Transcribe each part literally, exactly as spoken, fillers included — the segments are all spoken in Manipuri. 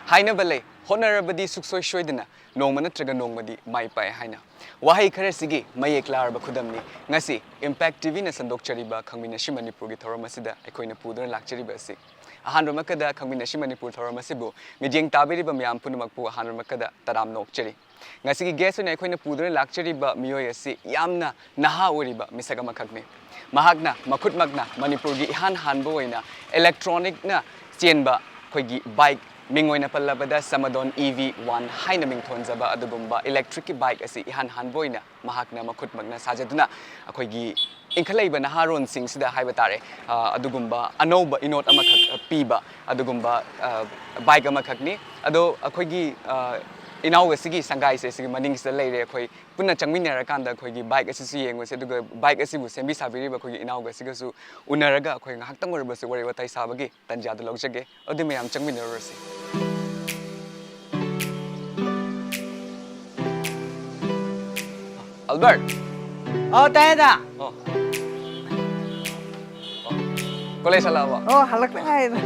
ꯍꯥꯏꯅꯕ ꯂꯩ, "ꯍꯣꯠꯅꯔꯕꯗꯤ ꯁꯨꯛꯁꯣꯏ ꯁꯣꯏꯗꯅ ꯅꯣꯡꯃ ꯅꯠꯇ꯭ꯔꯒ ꯅꯣꯡꯃꯗꯤ ꯃꯥꯏ ꯄꯥꯛꯑꯦ" ꯍꯥꯏꯅ꯫ ꯋꯥꯍꯩ ꯈꯔꯁꯤꯒꯤ ꯃꯌꯦꯛ ꯂꯥꯔꯕ ꯈꯨꯗꯝꯅꯤ ꯉꯁꯤ Impact ꯇꯤ ꯚꯤꯅ ꯁꯟꯗꯣꯛꯆꯔꯤꯕ ꯈꯪꯃꯤꯟꯅꯁꯤ ꯃꯅꯤꯄꯨꯔꯒꯤ ꯊꯧꯔꯝ ꯑꯁꯤꯗ ꯑꯩꯈꯣꯏꯅ ꯄꯨꯗꯨꯅ ꯂꯥꯛꯆꯔꯤꯕ ꯑꯁꯤ꯫ ꯑꯍꯥꯟꯕꯃꯛꯀꯗ ꯈꯪꯃꯤꯟꯅꯁꯤ ꯃꯅꯤꯄꯨꯔ ꯊꯧꯔꯝ ꯑꯁꯤꯕꯨ ꯃꯤꯠꯌꯦꯡ ꯇꯥꯕꯤꯔꯤꯕ ꯃꯌꯥꯝ ꯄꯨꯝꯅꯃꯛꯄꯨ ꯑꯍꯥꯟꯕꯃꯛꯀꯗ ꯇꯔꯥꯝꯅ ꯑꯣꯛꯆꯔꯤ꯫ ꯉꯁꯤꯒꯤ ꯒꯦꯁ ꯑꯣꯏꯅ ꯑꯩꯈꯣꯏꯅ ꯄꯨꯗꯨꯅ ꯂꯥꯛꯆꯔꯤꯕ ꯃꯤꯑꯣꯏ ꯑꯁꯤ ꯌꯥꯝꯅ ꯅꯍꯥ ꯑꯣꯏꯔꯤꯕ ꯃꯤꯁꯛ ꯑꯃꯈꯛꯅꯤ꯫ ꯃꯍꯥꯛꯅ ꯃꯈꯨꯠꯃꯛꯅ ꯃꯅꯤꯄꯨꯔꯒꯤ ꯏꯍꯥꯟ ꯍꯥꯟꯕ ꯑꯣꯏꯅ ꯏꯂꯦꯛꯇ꯭ꯔꯣꯅꯤꯛꯅ ꯆꯦꯟꯕ ꯑꯩꯈꯣꯏꯒꯤ ꯕꯥꯏꯛ, ꯃꯤꯡ ꯑꯣꯏꯅ ꯄꯜꯂꯕꯗ ꯁꯃꯥꯗꯣꯟ ꯏ ꯚꯤ ꯋꯥꯟ ꯍꯥꯏꯅ ꯃꯤꯡꯊꯣꯟꯖꯕ ꯑꯗꯨꯒꯨꯝꯕ ꯏꯂꯦꯛꯇ꯭ꯔꯤꯛꯀꯤ ꯕꯥꯏꯛ ꯑꯁꯤ ꯏꯍꯥꯟ ꯍꯥꯟꯕ ꯑꯣꯏꯅ ꯃꯍꯥꯛꯅ ꯃꯈꯨꯠꯃꯛꯅ ꯁꯥꯖꯗꯨꯅ ꯑꯩꯈꯣꯏꯒꯤ ꯏꯟꯈꯠꯂꯛꯏꯕ ꯅꯍꯥꯔꯣꯟꯁꯤꯡꯁꯤꯗ ꯍꯥꯏꯕ ꯇꯥꯔꯦ, ꯑ, ꯑꯗꯨꯒꯨꯝꯕ ꯑꯅꯧꯕ ꯏꯅꯣꯠ ꯑꯃꯈꯛ ꯄꯤꯕ ꯑꯗꯨꯒꯨꯝꯕ, ꯑ, ꯕꯥꯏꯛ ꯑꯃꯈꯛꯅꯤ꯫ ꯑꯗꯣ ꯑꯩꯈꯣꯏꯒꯤ, ꯑ, ꯏꯅꯥꯎ ꯑꯁꯤꯒꯤ ꯁꯪꯒꯥꯏꯁꯦ ꯁꯤꯒꯤ ꯃꯅꯤꯡꯁꯤꯗ ꯂꯩꯔꯦ꯫ ꯑꯩꯈꯣꯏ ꯄꯨꯟꯅ ꯆꯪꯃꯤꯟꯅꯔꯀꯥꯟꯗ ꯑꯩꯈꯣꯏꯒꯤ ꯕꯥꯏꯛ ꯑꯁꯤꯁꯨ ꯌꯦꯡꯉꯨꯁꯦ, ꯑꯗꯨꯒ ꯕꯥꯏꯛ ꯑꯁꯤꯕꯨ ꯁꯦꯝꯕꯤ ꯁꯥꯕꯤꯔꯤꯕ ꯑꯩꯈꯣꯏꯒꯤ ꯏꯅꯥꯎ ꯑꯁꯤꯒꯁꯨ ꯎꯅꯔꯒ ꯑꯩꯈꯣꯏ ꯉꯥꯏꯍꯥꯛꯇꯪ ꯑꯣꯏꯔꯕꯁꯨ ꯋꯥꯔꯤ ꯋꯥꯇꯥꯏ ꯁꯥꯕꯒꯤ ꯇꯟꯖꯥꯗꯨ ꯂꯧꯖꯒꯦ꯫ ꯑꯗꯨꯗꯤ ꯃꯌꯥꯝ ꯆꯪꯃꯤꯟꯅꯔꯨꯔꯁꯤ꯫ ꯑꯜꯕꯔꯠ! ꯑꯣ, ꯇꯥꯏꯌꯦ, ꯇꯥ꯫ ꯑꯣ꯫ ꯑꯣ꯫ ꯀꯣꯂꯦꯖ ꯍꯜꯂꯛꯑꯕꯣ? ꯑꯣ, ꯍꯜꯂꯛꯇ ꯉꯥꯏꯔꯤꯗ꯫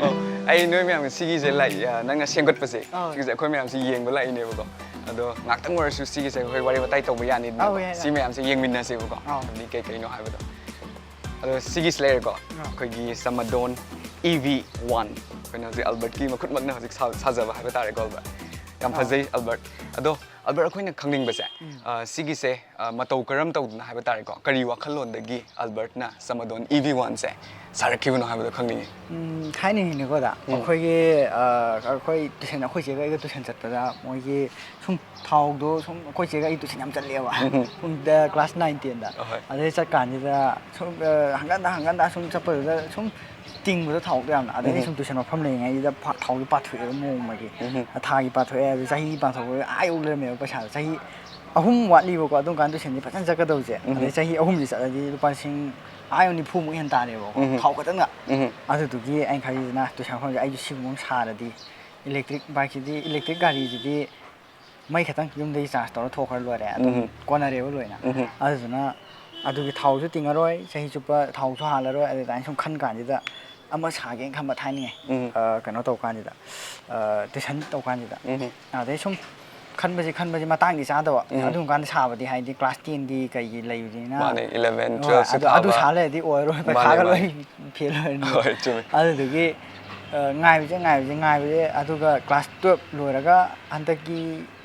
ꯑꯣ, ꯑꯩ ꯅꯣꯏ ꯃꯌꯥꯝꯒꯤ ꯁꯤꯒꯤꯁꯦ ꯂꯥꯏꯛ, ꯑ, ꯅꯪꯅ ꯁꯦꯝꯒꯠꯄꯁꯦ, ꯑꯧ꯫ ꯁꯤꯒꯤꯁꯦ ꯑꯩꯈꯣꯏ ꯃꯌꯥꯝꯁꯤ ꯌꯦꯡꯕ ꯂꯥꯛꯏꯅꯦꯕꯀꯣ꯫ ꯑꯗꯣ ꯉꯥꯛꯇꯪ ꯑꯣꯏꯔꯁꯨ ꯁꯤꯒꯤꯁꯦ ꯑꯩꯈꯣꯏ ꯋꯥꯔꯤ ꯋꯥꯇꯥꯏ ꯇꯧꯕ ꯌꯥꯅꯤꯗꯅ꯫ ꯑꯧ, ꯌꯥꯏ, ꯌꯥꯏ꯫ ꯁꯤ ꯃꯌꯥꯝꯁꯦ ꯌꯦꯡꯃꯤꯟꯅꯁꯦꯕꯀꯣ꯫ ꯑꯧ꯫ ꯍꯥꯏꯕꯗꯤ ꯀꯩ ꯀꯩꯅꯣ ꯍꯥꯏꯕꯗꯣ꯫ ꯑꯗꯣ ꯁꯤꯒꯤꯁꯤ ꯂꯩꯔꯦꯀꯣ꯫ ꯑꯥ꯫ ꯑꯩꯈꯣꯏꯒꯤ ꯁꯃꯥꯗꯣꯟ ꯏ ꯚꯤ ꯋꯥꯟ꯫ ꯑꯩꯈꯣꯏꯅ ꯍꯧꯖꯤꯛ ꯑꯜꯕꯔꯠꯀꯤ ꯃꯈꯨꯠꯃꯛꯅ ꯍꯧꯖꯤꯛ ꯁꯥ-, ꯁꯥꯖꯕ ꯍꯥꯏꯕ ꯇꯥꯔꯦꯀꯣ, ꯑꯜꯕꯔꯠ꯫ ꯌꯥꯝ ꯑꯥ꯫ ꯐꯖꯩ, ꯑꯜꯕꯔꯠ꯫ ꯑꯗꯣ, ꯑꯜꯕꯔꯠ, ꯑꯩꯈꯣꯏꯅ ꯈꯪꯅꯤꯡꯕꯁꯦ, ꯎꯝ꯫ ꯑ, ꯁꯤꯒꯤꯁꯦ, ꯑ, ꯃꯇꯧ ꯀꯔꯝ ꯇꯧꯗꯅ ꯍꯥꯏꯕ ꯇꯥꯔꯦꯀꯣ, ꯀꯔꯤ ꯋꯥꯈꯜꯂꯣꯟꯗꯒꯤ ꯑꯜꯕꯔꯠꯅ ꯁꯃꯥꯗꯣꯟ ꯏ ꯚꯤ ꯋꯥꯟꯁꯦ ꯁꯥꯔꯛꯈꯤꯕꯅꯣ ꯍꯥꯏꯕꯗꯣ ꯈꯪꯅꯤꯡꯉꯤ꯫ ꯎꯝ, ꯊꯥꯏꯅꯉꯩꯅꯦꯀꯣꯗ, ꯎꯝ꯫ ꯑꯩꯈꯣꯏꯒꯤ, ꯑ, ꯑꯩꯈꯣꯏ ꯇꯨꯏꯁꯟ, ꯑꯩꯈꯣꯏ ꯆꯦꯒ ꯑꯩꯒ ꯇꯨꯏꯁꯟ ꯆꯠꯄꯗ ꯃꯣꯏꯒꯤ ꯁꯨꯝ ꯊꯥꯎꯗꯣ ꯁꯨꯝ, ꯑꯩꯈꯣꯏ ꯆꯦꯒ ꯑꯩ ꯇꯨꯏꯁꯟ ꯌꯥꯝ ꯆꯠꯂꯦꯕ꯫ ꯎꯝ꯫ ꯄꯨꯡ ꯗ-, ꯀ꯭ꯂꯥꯁ ꯅꯥꯏꯟ, ꯇꯦꯟꯗ꯫ ꯑꯍꯣꯏ꯫ ꯑꯗꯩ ꯆꯠꯀꯥꯟꯁꯤꯗ ꯁꯨꯝ, ꯑ, ꯍꯪꯒꯠ ꯍꯟꯗ, ꯍꯪꯒꯠ ꯍꯟꯗ ꯁꯨꯝ ꯆꯠꯄꯗꯨꯗ ꯁꯨꯝ ꯇꯤꯡꯕꯗꯣ ꯊꯥꯎꯗꯣ ꯌꯥꯝꯅ꯫ ꯑꯗꯩ ꯑꯩ ꯎꯝ꯫ ꯁꯨꯝ ꯇꯨꯏꯁꯟ ꯃꯐꯝ ꯂꯩꯔꯤꯉꯩꯁꯤꯗ ꯐꯥ-, ꯊꯥꯎꯗꯣ ꯄꯥꯊꯣꯛꯑꯦꯕ ꯅꯣꯡꯃꯒꯤ꯫ ꯎꯝ꯫ ꯊꯥꯒꯤ ꯄꯥꯊꯣꯛꯑꯦ, ꯑꯗꯨ ꯆꯍꯤ ꯄꯥꯊꯣꯛꯄꯗ ꯑꯥ ꯌꯧ ꯂꯩꯔꯝꯃꯦꯕ ꯄꯩꯁꯥꯗꯣ꯫ ꯆꯍꯤ ꯑꯍꯨꯝ ꯋꯥꯠꯂꯤꯕꯀꯣ, ꯑꯗꯨꯝ ꯀꯥꯟꯗ ꯇꯨꯏꯁꯟꯁꯦ ꯐꯖꯅ ꯆꯠꯀꯗꯧꯁꯦ꯫ ꯎꯝ꯫ ꯑꯗꯩ ꯆꯍꯤ ꯑꯍꯨꯝꯁꯦ ꯆꯠꯂꯗꯤ ꯂꯨꯄꯥ ꯂꯤꯁꯤꯡ ꯑꯥ ꯌꯧ ꯅꯤꯐꯨꯃꯨꯛ ꯍꯦꯟꯅ ꯇꯥꯔꯦꯕꯀꯣ, ꯎꯝ꯫ ꯊꯥꯎ ꯈꯛꯇꯪꯗ꯫ ꯎꯝ꯫ ꯑꯗꯨꯗꯨꯒꯤ ꯑꯩꯅ ꯈꯜꯂꯤꯁꯤꯅ ꯇꯨꯏꯁꯟ ꯃꯐꯝꯁꯦ ꯑꯩꯁꯨ ꯁꯤꯒꯨꯝꯕ ꯑꯃ ꯁꯥꯔꯗꯤ, ꯏꯂꯦꯛꯇ꯭ꯔꯤꯛ ꯕꯥꯏꯛꯁꯤꯗꯤ, ꯏꯂꯦꯛꯇ꯭ꯔꯤꯛ ꯒꯥꯔꯤꯁꯤꯗꯤ ꯃꯩ ꯈꯛꯇꯪ ꯌꯨꯝꯗꯒꯤ ꯆꯥꯔꯖ ꯇꯧꯔ ꯊꯣꯛꯈ꯭ꯔ ꯂꯣꯏꯔꯦ, ꯑꯗꯨꯝ ꯎꯝ꯫ ꯀꯣꯟꯅꯔꯦꯕ ꯂꯣꯏꯅ꯫ ꯎꯝ꯫ ꯑꯗꯨꯗꯨꯅ ꯑꯗꯨꯒꯤ ꯊꯥꯎꯁꯨ ꯇꯤꯡꯉꯔꯣꯏ, ꯆꯍꯤ ꯆꯨꯞꯄ ꯊꯥꯎꯁꯨ ꯍꯥꯜꯂꯔꯣꯏ꯫ ꯑꯗꯨ ꯑꯗꯨꯃꯥꯏꯅ ꯁꯨꯝ ꯈꯟ ꯀꯥꯟꯁꯤꯗ ꯑꯃ ꯁꯥꯒꯦꯅ ꯈꯟꯕ ꯊꯥꯏꯅꯤꯡꯉꯩ꯫ ꯎꯝ. ꯑ, ꯀꯩꯅꯣ ꯇꯧ ꯀꯥꯟꯁꯤꯗ, ꯇꯨꯏꯁꯟ ꯇꯧ ꯀꯥꯟꯁꯤꯗ꯫ ꯎꯝ. ꯑꯗꯩ ꯁꯨꯝ ꯈꯟꯕꯁꯤ ꯈꯟꯕꯁꯤ ꯃꯇꯥꯡꯗꯤ ꯆꯥꯗꯕ꯫ ꯎꯝ. ꯑꯗꯨꯝ ꯀꯥꯟꯗ ꯁꯥꯕꯗꯤ ꯍꯥꯏꯗꯤ ꯀ꯭ꯂꯥꯁ ꯇꯦꯟꯗꯤ ꯀꯩꯒꯤ ꯂꯩꯕꯅꯤꯅ꯫ ꯃꯥꯅꯦ, eleven, ꯍꯣꯏ, twelve ꯁꯨ ꯑꯗꯨ ꯑꯗꯨ ꯊꯥꯕ꯫ ꯁꯥ ꯂꯩꯔꯗꯤ ꯑꯣꯏꯔꯣꯏ, ꯃꯥꯅꯦ, ꯄꯩꯈꯥꯒ ꯂꯣꯏ ꯃꯥꯅꯦ. ꯐꯦꯜ ꯑꯣꯏꯔꯅꯤ꯫ ꯍꯣꯏ, ꯆꯨꯝꯃꯦ. ꯑꯗꯨꯗꯨꯒꯤ ꯑ, ꯉꯥꯏꯕꯁꯦ ꯉꯥꯏꯕꯁꯦ ꯉꯥꯏꯕꯁꯦ, ꯑꯗꯨꯒ ꯀ꯭ꯂꯥꯁ ꯇꯨꯌꯦꯜꯞ ꯂꯣꯏꯔꯒ ꯍꯟꯗꯛꯀꯤ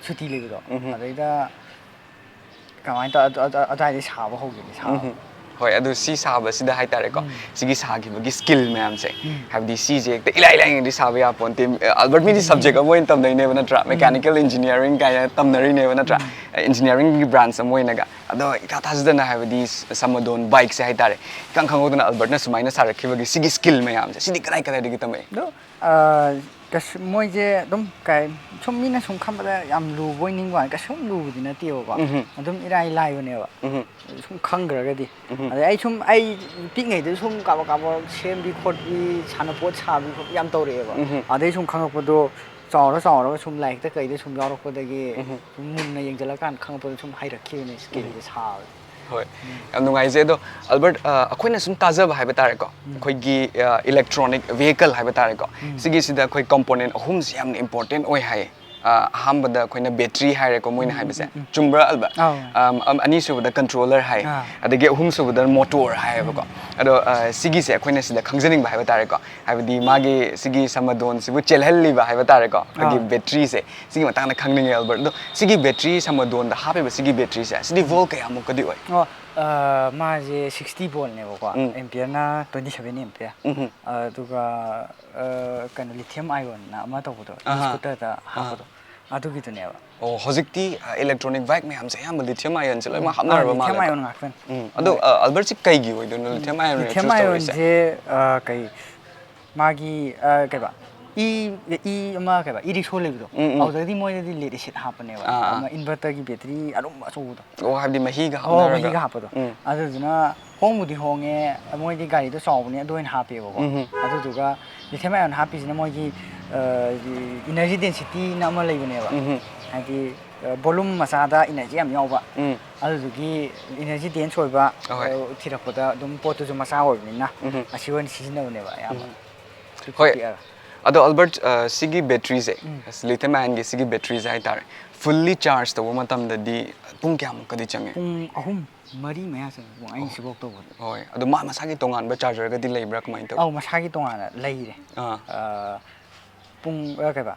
ꯁꯨꯇꯤ ꯂꯩꯕꯗꯣ, ꯎꯝ. ꯑꯗꯩꯗ ꯀꯃꯥꯏꯅ ꯇꯧ, ꯑꯗꯨ- ꯑꯗꯨ- ꯑꯗꯨꯋꯥꯏꯗꯩ ꯁꯥꯕ ꯍꯧꯈꯤꯕꯅꯤ, ꯁꯥꯕ꯫ ꯎꯝ. ꯍꯣꯏ, ꯑꯗꯨ ꯁꯤ ꯁꯥꯕꯁꯤꯗ ꯍꯥꯏꯇꯥꯔꯦꯀꯣ, ꯎꯝ. ꯁꯤꯒꯤ ꯁꯥꯈꯤꯕꯒꯤ ꯁ꯭ꯀꯤꯜ ꯃꯌꯥꯝꯁꯦ, ꯎꯝ. ꯍꯥꯏꯕꯗꯤ ꯁꯤꯁꯦ ꯍꯦꯛꯇ ꯏꯂꯥꯏ ꯂꯥꯏꯅꯗꯤ ꯁꯥꯕ ꯌꯥꯄꯣꯟꯇꯦ. ꯑꯜꯕꯔꯠ, ꯃꯤꯗꯤ ꯁꯕꯖꯦꯛ ꯑꯃ ꯑꯣꯏꯅ ꯇꯝꯅꯩꯅꯦꯕ, ꯅꯠꯇ꯭ꯔꯥ? ꯃꯦꯀꯥꯅꯤꯀꯦꯜ ꯏꯟꯖꯤꯅꯤꯌꯥꯔꯤꯡ ꯀꯥꯏꯅ ꯇꯝꯅꯔꯤꯅꯦꯕ, ꯅꯠꯇ꯭ꯔꯥ? ꯎꯝ. ꯏꯟꯖꯤꯅꯤꯌꯥꯔꯤꯡꯒꯤ ꯕ꯭ꯔꯥꯟꯁ ꯑꯃ ꯑꯣꯏꯅꯒ. ꯑꯗꯣ ꯏꯊꯥ ꯊꯥꯖꯗꯅ, ꯍꯥꯏꯕꯗꯤ ꯁꯃꯗꯣꯟ ꯕꯥꯏꯛꯁꯦ ꯍꯥꯏꯇꯥꯔꯦ, ꯏꯈꯪ ꯈꯪꯍꯧꯗꯅ ꯑꯜꯕꯔꯠꯅ ꯁꯨꯃꯥꯏꯅ ꯁꯥꯔꯛꯈꯤꯕꯒꯤ ꯁꯤꯒꯤ ꯁ꯭ꯀꯤꯜ ꯃꯌꯥꯝꯁꯦ, ꯁꯤꯗꯤ ꯀꯗꯥꯏ ꯀꯗꯥꯏꯗꯒꯤ ꯇꯝꯃꯛꯏ? ꯑꯗꯣ, ꯑ, ꯀꯩꯁꯨ, ꯃꯣꯏꯁꯦ ꯑꯗꯨꯝ ꯀꯩ, ꯁꯨꯝ ꯃꯤꯅ ꯁꯨꯝ ꯈꯟꯕꯗ ꯌꯥꯝ ꯂꯨꯕꯣꯏ ꯅꯤꯡꯕ ꯋꯥꯅꯤ, ꯀꯩꯁꯨꯝ ꯂꯨꯕꯗꯤ ꯅꯠꯇꯦꯕꯀꯣ꯫ ꯎꯝꯍꯨꯝ. ꯑꯗꯨꯝ ꯏꯔꯥꯏ ꯂꯥꯏꯕꯅꯦꯕ꯫ ꯎꯝꯍꯨꯝ. ꯁꯨꯝ ꯈꯪꯈ꯭ꯔꯒꯗꯤ꯫ ꯎꯝꯍꯨꯝ. ꯑꯗꯩ ꯑꯩ ꯁꯨꯝ, ꯑꯩ ꯄꯤꯛꯉꯩꯗ ꯁꯨꯝ ꯀꯥꯕꯛ ꯀꯥꯕꯛ ꯁꯦꯝꯕꯤ ꯈꯣꯠꯄꯤ, ꯁꯥꯟꯅꯄꯣꯠ ꯁꯥꯕꯤ ꯈꯣꯠꯄꯤ ꯌꯥꯝ ꯇꯧꯔꯛꯑꯦꯕ꯫ ꯎꯝꯍꯨꯝ. ꯑꯗꯩ ꯁꯨꯝ ꯈꯪꯉꯛꯄꯗꯣ, ꯆꯥꯎꯔ ꯆꯥꯎꯔꯒ ꯁꯨꯝ ꯂꯥꯏꯔꯤꯛꯇ ꯀꯩꯗ ꯁꯨꯝ ꯌꯥꯎꯔꯛꯄꯗꯒꯤ ꯎꯝꯍꯨꯝ. ꯁꯨꯝ ꯃꯨꯟꯅ ꯌꯦꯡꯁꯤꯜꯂꯀꯥꯟꯗ ꯈꯪꯉꯛꯄꯗ ꯁꯨꯝ ꯍꯩꯔꯛꯈꯤꯕꯅꯦ ꯁ꯭ꯀꯤꯜꯁꯦ ꯁꯥꯕ꯫ ꯍꯣꯏ, ꯌꯥꯝ ꯅꯨꯡꯉꯥꯏꯖꯩ꯫ ꯑꯗꯣ ꯑꯜꯕꯔꯠ, ꯑ, ꯑꯩꯈꯣꯏꯅ ꯁꯨꯝ ꯇꯥꯖꯕ ꯍꯥꯏꯕ ꯇꯥꯔꯦꯀꯣ, ꯎꯝ. ꯑꯩꯈꯣꯏꯒꯤ, ꯑ, ꯏꯂꯦꯛꯇ꯭ꯔꯣꯅꯤꯛ ꯚꯤꯍꯤꯀꯜ ꯍꯥꯏꯕ ꯇꯥꯔꯦꯀꯣ, ꯎꯝ. ꯁꯤꯒꯤꯁꯤꯗ ꯑꯩꯈꯣꯏ ꯀꯝꯄꯣꯅꯦꯟ ꯑꯍꯨꯝꯁꯤ ꯌꯥꯝꯅ ꯏꯝꯄꯣꯔꯇꯦꯟ ꯑꯣꯏ ꯍꯥꯏꯌꯦ, ꯑ, ꯑꯍꯥꯟꯕꯗ ꯑꯩꯈꯣꯏꯅ ꯕꯦꯇ꯭ꯔꯤ ꯍꯥꯏꯔꯦꯀꯣ, ꯃꯣꯏꯅ ꯎꯝ, ꯍꯥꯏꯕꯁꯦ, ꯎꯝ, ꯎꯝ. ꯆꯨꯝꯕ꯭ꯔꯥ, ꯑꯜꯕꯔꯠ? ꯑꯧ. ꯑꯥ. ꯑꯗꯒꯤ ꯑꯍꯨꯝꯁꯨꯕꯗ ꯃꯣꯇꯣꯔ ꯍꯥꯏꯌꯦꯕꯀꯣ. ꯑꯗꯣ, ꯑ, ꯁꯤꯒꯤꯁꯦ ꯑꯩꯈꯣꯏꯅ ꯁꯤꯗ ꯈꯪꯖꯅꯤꯡꯕ ꯍꯥꯏꯕ ꯇꯥꯔꯦꯀꯣ, ꯍꯥꯏꯕꯗꯤ ꯃꯥꯒꯤ ꯁꯤꯒꯤ ꯁꯃꯗꯣꯟꯁꯤꯕꯨ ꯆꯦꯜꯍꯜꯂꯤꯕ ꯍꯥꯏꯕ ꯇꯥꯔꯦꯀꯣ, ꯑꯩꯈꯣꯏꯒꯤ ꯑꯥ. ꯕꯦꯇ꯭ꯔꯤꯁꯦ, ꯁꯤꯒꯤ ꯃꯇꯥꯡꯗ ꯈꯪꯅꯤꯡꯉꯦ, ꯑꯜꯕꯔꯠ. ꯑꯗꯣ ꯁꯤꯒꯤ ꯕꯦꯇ꯭ꯔꯤ, ꯁꯃꯗꯣꯟꯗ ꯍꯥꯞꯄꯤꯕ ꯁꯤꯒꯤ ꯕꯦꯇ꯭ꯔꯤꯁꯦ, ꯁꯤꯗꯤ ꯚꯣꯜ ꯀꯌꯥꯃꯨꯛꯀꯗꯤ ꯑꯣꯏ? ꯑꯣ, ꯑ, ꯃꯥꯁꯦ ꯁꯤꯛꯁꯇꯤ ꯚꯣꯜꯅꯦꯕꯀꯣ, ꯎꯝ. ꯑꯦꯝꯄꯤꯌꯔꯅ ꯇ꯭ꯋꯦꯟꯇꯤ ꯁꯚꯦꯟ ꯑꯦꯝꯄꯤꯌꯔ꯫ ꯎꯝꯍꯨꯝ. ꯑꯗꯨꯒ, ꯑ, ꯀꯩꯅꯣ, ꯂꯤꯊꯤꯌꯝ ꯑꯥꯏꯑꯣꯟꯅ ꯑꯃ ꯇꯧꯕꯗꯣ, ꯑꯍꯥ. ꯁ꯭ꯀꯨꯇꯔꯗ ꯍꯥꯞꯄꯗꯣ, ꯑꯗꯨꯒꯤꯗꯨꯅꯦꯕ꯫ ꯑꯣ, ꯍꯧꯖꯤꯛꯇꯤ, ꯑ, ꯏꯂꯦꯛꯇ꯭ꯔꯣꯅꯤꯛ ꯕꯥꯏꯛ ꯃꯌꯥꯝꯁꯦ ꯑꯌꯥꯝꯕ ꯂꯤꯊꯤꯌꯝ ꯑꯥꯏꯑꯣꯟꯁꯦ ꯂꯣꯏꯅꯃꯛ ꯎꯝ. ꯍꯥꯞꯅꯔꯕ ꯑꯥ, ꯂꯤꯊꯤꯌꯝ ꯃꯥꯜꯂꯦꯀꯣ? ꯑꯥꯏꯑꯣꯟ ꯉꯥꯛꯇꯅꯤ. ꯎꯝ. ꯑꯗꯣ, ꯑ, ꯑꯜꯕꯔꯠꯁꯤ ꯀꯩꯒꯤ ꯑꯣꯏꯗꯣꯏꯅꯣ ꯂꯤꯊꯤꯌꯝ ꯑꯥꯏꯑꯣꯟ ꯏꯂꯦꯛꯇ꯭ꯔꯣꯁ ꯂꯤꯊꯤꯌꯝ ꯇꯧꯔꯤꯁꯦ? ꯑꯥꯏꯑꯣꯟꯁꯦ, ꯑ, ꯀꯩ, ꯃꯥꯒꯤ, ꯑ, ꯀꯩꯕ, ꯏ, ꯏ ꯑꯃ ꯀꯩꯕ, ꯏ ꯔꯤꯛꯁꯣ ꯂꯩꯕꯗꯣ, ꯎꯝ, ꯎꯝ. ꯑꯗꯨꯗꯒꯤ ꯃꯣꯏꯗꯗꯤ ꯂꯦꯗ ꯑꯦꯁꯤꯠ ꯍꯥꯞꯄꯅꯦꯕ, ꯑꯥ, ꯑꯥ. ꯑꯃ ꯏꯟꯚꯔꯇꯔꯒꯤ ꯕꯦꯇ꯭ꯔꯤ ꯑꯔꯨꯝꯕ ꯑꯆꯧꯕꯗꯣ꯫ ꯑꯣ, ꯍꯥꯏꯕꯗꯤ ꯃꯍꯤꯒ ꯑꯣ, ꯍꯥꯞꯅꯔꯒ? ꯃꯍꯤꯒ ꯍꯥꯞꯄꯗꯣ꯫ ꯎꯝ. ꯑꯗꯨꯗꯨꯅ ꯍꯣꯡꯕꯨꯗꯤ ꯍꯣꯡꯉꯦ, ꯃꯣꯏꯗꯤ ꯒꯥꯔꯤꯗꯣ ꯆꯥꯎꯕꯅꯦ, ꯑꯗꯨ ꯑꯣꯏꯅ ꯍꯥꯞꯄꯦꯕꯀꯣ꯫ ꯎꯝ. ꯑꯗꯨꯗꯨꯒ ꯂꯤꯊꯤꯌꯝ ꯑꯥꯏꯑꯣꯟ ꯍꯥꯞꯄꯤꯁꯤꯅ ꯃꯣꯏꯒꯤ, ꯑ, ꯏꯅꯔꯖꯤ ꯗꯦꯟꯁꯤꯇꯤꯅ ꯑꯃ ꯂꯩꯕꯅꯦꯕ꯫ ꯎꯝ. ꯍꯥꯏꯗꯤ ꯕꯣꯂꯨꯝ ꯃꯆꯥꯗ ꯏꯅꯔꯖꯤ ꯌꯥꯝ ꯌꯥꯎꯕ, ꯎꯝ ꯑꯗꯨꯗꯨꯒꯤ ꯏꯅꯔꯖꯤ ꯗꯦꯟꯁ ꯑꯣꯏꯕ ꯑꯍꯣꯏ꯫ ꯑ, ꯊꯤꯔꯛꯄꯗ ꯑꯗꯨꯝ ꯄꯣꯠꯇꯨꯁꯨ ꯃꯆꯥ ꯑꯣꯏꯕꯅꯤꯅ ꯎꯝ ꯑꯁꯤ ꯑꯣꯏꯅ ꯁꯤꯖꯤꯟꯅꯕꯅꯦꯕ ꯑꯌꯥꯝꯕ꯫ ꯎꯝ꯫ ꯄꯤꯛꯁꯨ ꯍꯣꯏ꯫ ꯄꯤꯛꯑꯒ꯫ ꯑꯗꯣ ꯑꯜꯕꯔꯠ, ꯑ, ꯁꯤꯒꯤ ꯕꯦꯇ꯭ꯔꯤꯁꯦ, ꯎꯝ꯫ ꯂꯤꯊꯤꯌꯝ ꯑꯥꯏꯟꯒꯤ ꯁꯤꯒꯤ ꯕꯦꯇ꯭ꯔꯤꯁꯦ ꯍꯥꯏꯇꯥꯔꯦ, ꯐꯨꯜꯂꯤ ꯆꯥꯔꯖ ꯇꯧꯕ ꯃꯇꯝꯗꯗꯤ ꯄꯨꯡ ꯀꯌꯥꯃꯨꯛꯀꯗꯤ ꯆꯪꯉꯦ? ꯄꯨꯡ ꯑꯍꯨꯝ ꯃꯔꯤ ꯃꯌꯥ ꯆꯪꯉꯦ ꯄꯨꯡ ꯑꯩꯅ ꯁꯤꯐꯥꯎ ꯇꯧꯕꯗ꯫ ꯍꯣꯏ꯫ ꯑꯗꯣ ꯃꯥ ꯃꯁꯥꯒꯤ ꯇꯣꯉꯥꯟꯕ ꯆꯥꯔꯖꯔꯒꯗꯤ ꯂꯩꯕ꯭ꯔꯥ, ꯀꯃꯥꯏꯅ ꯇꯧꯏ? ꯑꯧ, ꯃꯁꯥꯒꯤ ꯇꯣꯉꯥꯟꯅ ꯂꯩꯔꯦ꯫ ꯑꯥ꯫ ꯑ, ꯄꯨꯡ ꯑ, ꯀꯩꯕ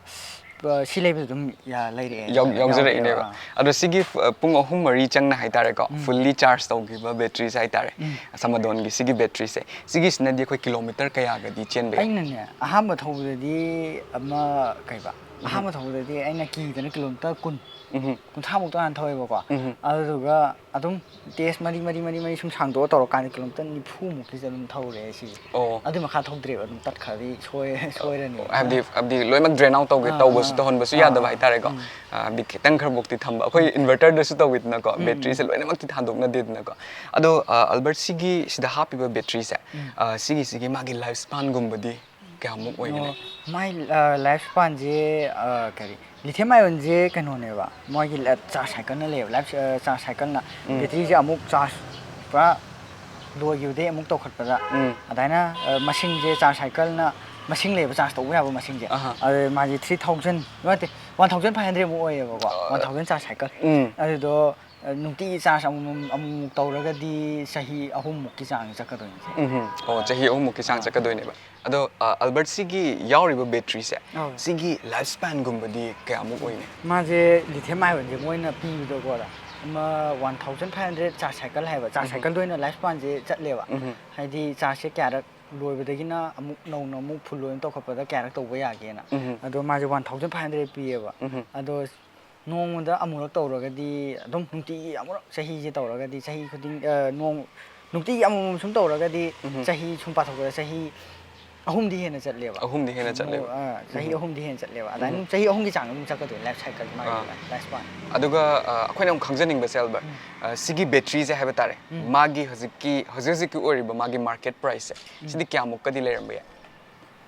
ꯑ, ꯁꯤ ꯂꯩꯕꯗ ꯑꯗꯨꯝ ꯌꯥ- ꯂꯩꯔꯛꯑꯦ꯫ ꯌꯥꯎ- ꯌꯥꯎꯖꯔꯛꯏꯅꯦꯕ꯫ ꯌꯥꯎꯔꯛꯑꯦꯕ, ꯑꯥ꯫ ꯑꯗꯣ ꯁꯤꯒꯤ ꯐ- ꯄꯨꯡ ꯑꯍꯨꯝ ꯃꯔꯤ ꯆꯪꯅ ꯍꯥꯏꯇꯥꯔꯦꯀꯣ, ꯎꯝ꯫ ꯐꯨꯜꯂꯤ ꯆꯥꯔꯖ ꯇꯧꯈꯤꯕ ꯕꯦꯇ꯭ꯔꯤꯁꯦ ꯍꯥꯏꯇꯥꯔꯦ, ꯎꯝ꯫ ꯁꯃꯥꯗꯣꯟꯒꯤ ꯁꯤꯒꯤ ꯕꯦꯇ꯭ꯔꯤꯁꯦ, ꯁꯤꯒꯤꯁꯤꯅꯗꯤ ꯑꯩꯈꯣꯏ ꯀꯤꯂꯣꯃꯤꯇꯔ ꯀꯌꯥꯒꯗꯤ ꯆꯦꯟꯕ ꯌꯥꯏ? ꯑꯩꯅꯅꯦ ꯑꯍꯥꯟꯕ ꯊꯧꯕꯗꯗꯤ ꯑꯃ ꯀꯩꯕ ꯑꯍꯥꯟꯕ ꯊꯧꯕꯗꯗꯤ ꯑꯩꯅ ꯀꯤꯗꯅ ꯀꯤꯂꯣꯃꯤꯇꯔ ꯀꯨꯟ ꯎꯝ꯫ ꯀꯨꯟꯊ꯭ꯔꯥꯃꯨꯛꯇ ꯍꯥꯟꯅ ꯊꯧꯋꯦꯕꯀꯣ꯫ ꯎꯝ꯫ ꯑꯗꯨꯗꯨꯒ ꯑꯗꯨꯝ ꯇꯦꯁ ꯃꯔꯤ ꯃꯔꯤ ꯃꯔꯤ ꯃꯔꯤ ꯁꯨꯝ ꯁꯥꯡꯗꯣꯛꯑ ꯇꯧꯔꯀꯥꯟꯗ ꯀꯤꯂꯣꯃꯤꯇꯔ ꯅꯤꯐꯨꯃꯨꯛꯀꯤꯁꯦ ꯑꯗꯨꯝ ꯊꯧꯔꯦ ꯁꯤꯁꯦ꯫ ꯑꯣ꯫ ꯑꯗꯨꯏ ꯃꯈꯥ ꯊꯧꯗ꯭ꯔꯦꯕ, ꯑꯗꯨꯝ ꯇꯠꯈ꯭ꯔꯗꯤ ꯁꯣꯏ- ꯁꯣꯏꯔꯅꯤ꯫ ꯍꯥꯏꯕꯗꯤ ꯍꯥꯏꯕꯗꯤ ꯂꯣꯏꯅꯃꯛ ꯗ꯭ꯔꯦꯟ ꯑꯥꯎꯠ ꯇꯧꯒꯦ ꯑꯥ, ꯇꯧꯕꯁꯨ ꯑꯥ, ꯇꯧꯍꯟꯕꯁꯨ ꯑꯥ, ꯌꯥꯗꯕ ꯑꯥ, ꯍꯥꯏꯇꯥꯔꯦꯀꯣ꯫ ꯎꯝ꯫ ꯑ, ꯍꯥꯏꯕꯗꯤ ꯈꯤꯇꯪ ꯈꯔꯐꯧꯗꯤ ꯊꯝꯕ, ꯑꯩꯈꯣꯏ ꯏꯟꯚꯔꯇꯔꯗꯁꯨ ꯇꯧꯋꯤꯗꯅꯀꯣ, ꯎꯝ, ꯕꯦꯇ꯭ꯔꯤꯁꯦ ꯎꯝ꯫ ꯂꯣꯏꯅꯃꯛꯇꯤ ꯊꯥꯗꯣꯛꯅꯗꯦꯗꯅꯀꯣ꯫ ꯑꯗꯣ ꯑ, ꯑꯜꯕꯔꯠ, ꯁꯤꯒꯤ ꯁꯤꯗ ꯍꯥꯞꯄꯤꯕ ꯕꯦꯇ꯭ꯔꯤꯁꯦ, ꯎꯝ꯫ ꯑ, ꯁꯤꯒꯤꯁꯤꯒꯤ ꯃꯥꯒꯤ ꯂꯥꯏꯐ ꯁ꯭ꯄꯥꯟꯒꯨꯝꯕꯗꯤ ꯀꯌꯥꯃꯨꯛ ꯑꯣꯏꯒꯅꯤ? ꯑꯣ, ꯃꯥꯏ ꯂꯥꯏꯐ ꯁ꯭ꯄꯥꯟꯁꯦ ꯀꯔꯤ, ꯂꯤꯊꯤꯌꯝ ꯑꯥꯏꯌꯣꯟꯁꯦ ꯀꯩꯅꯣꯅꯦꯕ, ꯃꯣꯏꯒꯤ ꯆꯥꯔꯖ ꯁꯥꯏꯀꯜꯅ ꯂꯩꯌꯦꯕ꯫ ꯂꯥꯏꯐ ꯆꯥꯔꯖ ꯁꯥꯏꯀꯜꯅ ꯎꯝ꯫ ꯕꯦꯇ꯭ꯔꯤꯁꯦ ꯑꯃꯨꯛ ꯆꯥꯔꯖ ꯄꯨꯔꯥ ꯂꯣꯏꯈꯤꯕꯗꯒꯤ ꯑꯃꯨꯛ ꯇꯧꯈꯠꯄꯗ ꯎꯝ꯫ ꯑꯗꯨꯃꯥꯏꯅ ꯑ, ꯃꯁꯤꯡꯁꯦ ꯆꯥꯔꯖ ꯁꯥꯏꯀꯜꯅ ꯃꯁꯤꯡ ꯂꯩꯌꯦꯕ, ꯆꯥꯔꯖ ꯇꯧꯕ ꯌꯥꯕ ꯃꯁꯤꯡꯁꯦ꯫ ꯑꯍꯥ꯫ ꯑꯗꯨ ꯃꯥꯁꯦ ꯊ꯭ꯔꯤ ꯊꯥꯎꯖꯟ ꯅꯠꯇꯦ, ꯋꯥꯟ ꯊꯥꯎꯖꯟ ꯐꯥꯏꯚ ꯍꯟꯗ꯭ꯔꯦꯗꯃꯨꯛ ꯑꯣꯏꯌꯦꯕꯀꯣ, ꯋꯥꯟ ꯊꯥꯎꯖꯟ ꯆꯥꯔꯖ ꯁꯥꯏꯀꯜ꯫ ꯎꯝ꯫ ꯑꯗꯨꯗꯣ ꯑ, ꯅꯨꯡꯇꯤꯒꯤ ꯆꯥꯔꯖ ꯑꯃꯨꯛꯃꯨꯛ ꯑꯃꯨꯛꯃꯨꯛ ꯇꯧꯔꯒꯗꯤ ꯆꯍꯤ ꯑꯍꯨꯝꯃꯨꯛꯀꯤ ꯆꯥꯡ ꯆꯠꯀꯗꯣꯏꯅꯦ ꯁꯦ꯫ ꯎꯝ꯫ ꯑꯣ, ꯆꯍꯤ ꯑꯍꯨꯝꯃꯨꯛꯀꯤ ꯆꯥꯡ ꯑꯥ꯫ ꯆꯠꯀꯗꯣꯏꯅꯦꯕ꯫ ꯑꯗꯣ ꯑ, ꯑꯜꯕꯔꯠ, ꯁꯤꯒꯤ ꯌꯥꯎꯔꯤꯕ ꯕꯦꯇ꯭ꯔꯤꯁꯦ, ꯑꯧ꯫ ꯁꯤꯒꯤ ꯂꯥꯏꯐ ꯁ꯭ꯄꯥꯟꯒꯨꯝꯕꯗꯤ ꯀꯌꯥꯃꯨꯛ ꯑꯣꯏꯅꯤ? ꯃꯥꯁꯦ ꯂꯤꯊꯤꯌꯝ ꯑꯥꯏꯌꯣꯟꯁꯦ ꯃꯣꯏꯅ ꯄꯤꯕꯗꯀꯣ, ꯑꯃ one thousand five hundred charge cycle ꯍꯥꯏꯕ, ꯆꯥꯔꯖ ꯎꯝ꯫ ꯁꯥꯏꯀꯜꯗ ꯑꯣꯏꯅ ꯂꯥꯏꯐ ꯁ꯭ꯄꯥꯟꯁꯦ ꯆꯠꯂꯦꯕ꯫ ꯎꯝ꯫ ꯍꯥꯏꯗꯤ ꯆꯥꯔꯖꯁꯦ ꯀꯌꯥꯔꯛ ꯂꯣꯏꯕꯗꯒꯤꯅ ꯑꯃꯨꯛ ꯅꯧꯅ ꯑꯃꯨꯛ ꯐꯨꯜ ꯑꯣꯏꯅ ꯇꯧꯈꯠꯄꯗ ꯀꯌꯥꯔꯛ ꯇꯧꯕ ꯌꯥꯒꯦꯅ꯫ ꯎꯝ꯫ ꯑꯗꯣ ꯃꯥꯁꯦ ꯋꯥꯟ ꯊꯥꯎꯖꯟ ꯐꯥꯏꯚ ꯍꯟꯗ꯭ꯔꯦꯗ ꯄꯤꯌꯦꯕ꯫ ꯎꯝ꯫ ꯑꯗꯣ ꯅꯣꯡꯃꯗ ꯑꯃꯨꯔꯛ ꯇꯧꯔꯒꯗꯤ, ꯑꯗꯨꯝ ꯅꯨꯡꯇꯤꯒꯤ ꯑꯃꯨꯔꯛ ꯆꯍꯤꯁꯦ ꯇꯧꯔꯒꯗꯤ, ꯆꯍꯤ ꯈꯨꯗꯤꯡ, ꯑ, ꯅꯣꯡ-, ꯅꯨꯡꯇꯤꯒꯤ ꯑꯃꯃꯝ ꯁꯨꯝ ꯇꯧꯔꯒꯗꯤ, ꯎꯝ꯫ ꯆꯍꯤ ꯁꯨꯝ ꯄꯥꯊꯣꯛꯄꯗ ꯆꯍꯤ ꯑꯍꯨꯝꯗꯤ ꯍꯦꯟꯅ ꯆꯠꯂꯦꯕ꯫ ꯑꯍꯨꯝꯗꯤ ꯍꯦꯟꯅ ꯆꯠꯂꯦꯕ꯫ ꯑ, ꯆꯍꯤ ꯎꯝ꯫ ꯑꯍꯨꯝꯗꯤ ꯍꯦꯟꯅ ꯆꯠꯂꯦꯕ꯫ ꯑꯗꯨꯃꯥꯏꯅ ꯎꯝ꯫ ꯑꯗꯨꯝ ꯆꯍꯤ ꯑꯍꯨꯝꯒꯤ ꯆꯥꯡ ꯑꯗꯨꯝ ꯆꯠꯀꯗꯣꯏꯅꯦ, ꯂꯥꯏꯐ ꯁꯥꯏꯀꯜ ꯃꯥꯒꯤ ꯑꯥ꯫ ꯂꯥꯏꯐ ꯁ꯭ꯄꯥꯟ꯫ ꯑꯗꯨꯒ ꯑ, ꯑꯩꯈꯣꯏꯅ ꯑꯃꯨꯛ ꯈꯪꯖꯅꯤꯡꯕꯁꯦ, ꯑꯜꯕꯔꯠ, ꯎꯝ꯫ ꯑ, ꯁꯤꯒꯤ ꯕꯦꯇ꯭ꯔꯤꯁꯦ ꯍꯥꯏꯕ ꯇꯥꯔꯦ, ꯎꯝ꯫ ꯃꯥꯒꯤ ꯍꯧꯖꯤꯛꯀꯤ, ꯍꯧꯖꯤꯛ ꯍꯧꯖꯤꯛꯀꯤ ꯑꯣꯏꯔꯤꯕ ꯃꯥꯒꯤ ꯃꯥꯔꯀꯦꯠ ꯄ꯭ꯔꯥꯏꯁꯁꯦ, ꯎꯝ꯫ ꯁꯤꯗꯤ ꯀꯌꯥꯃꯨꯛꯀꯗꯤ ꯂꯩꯔꯝꯕ ꯌꯥꯏ?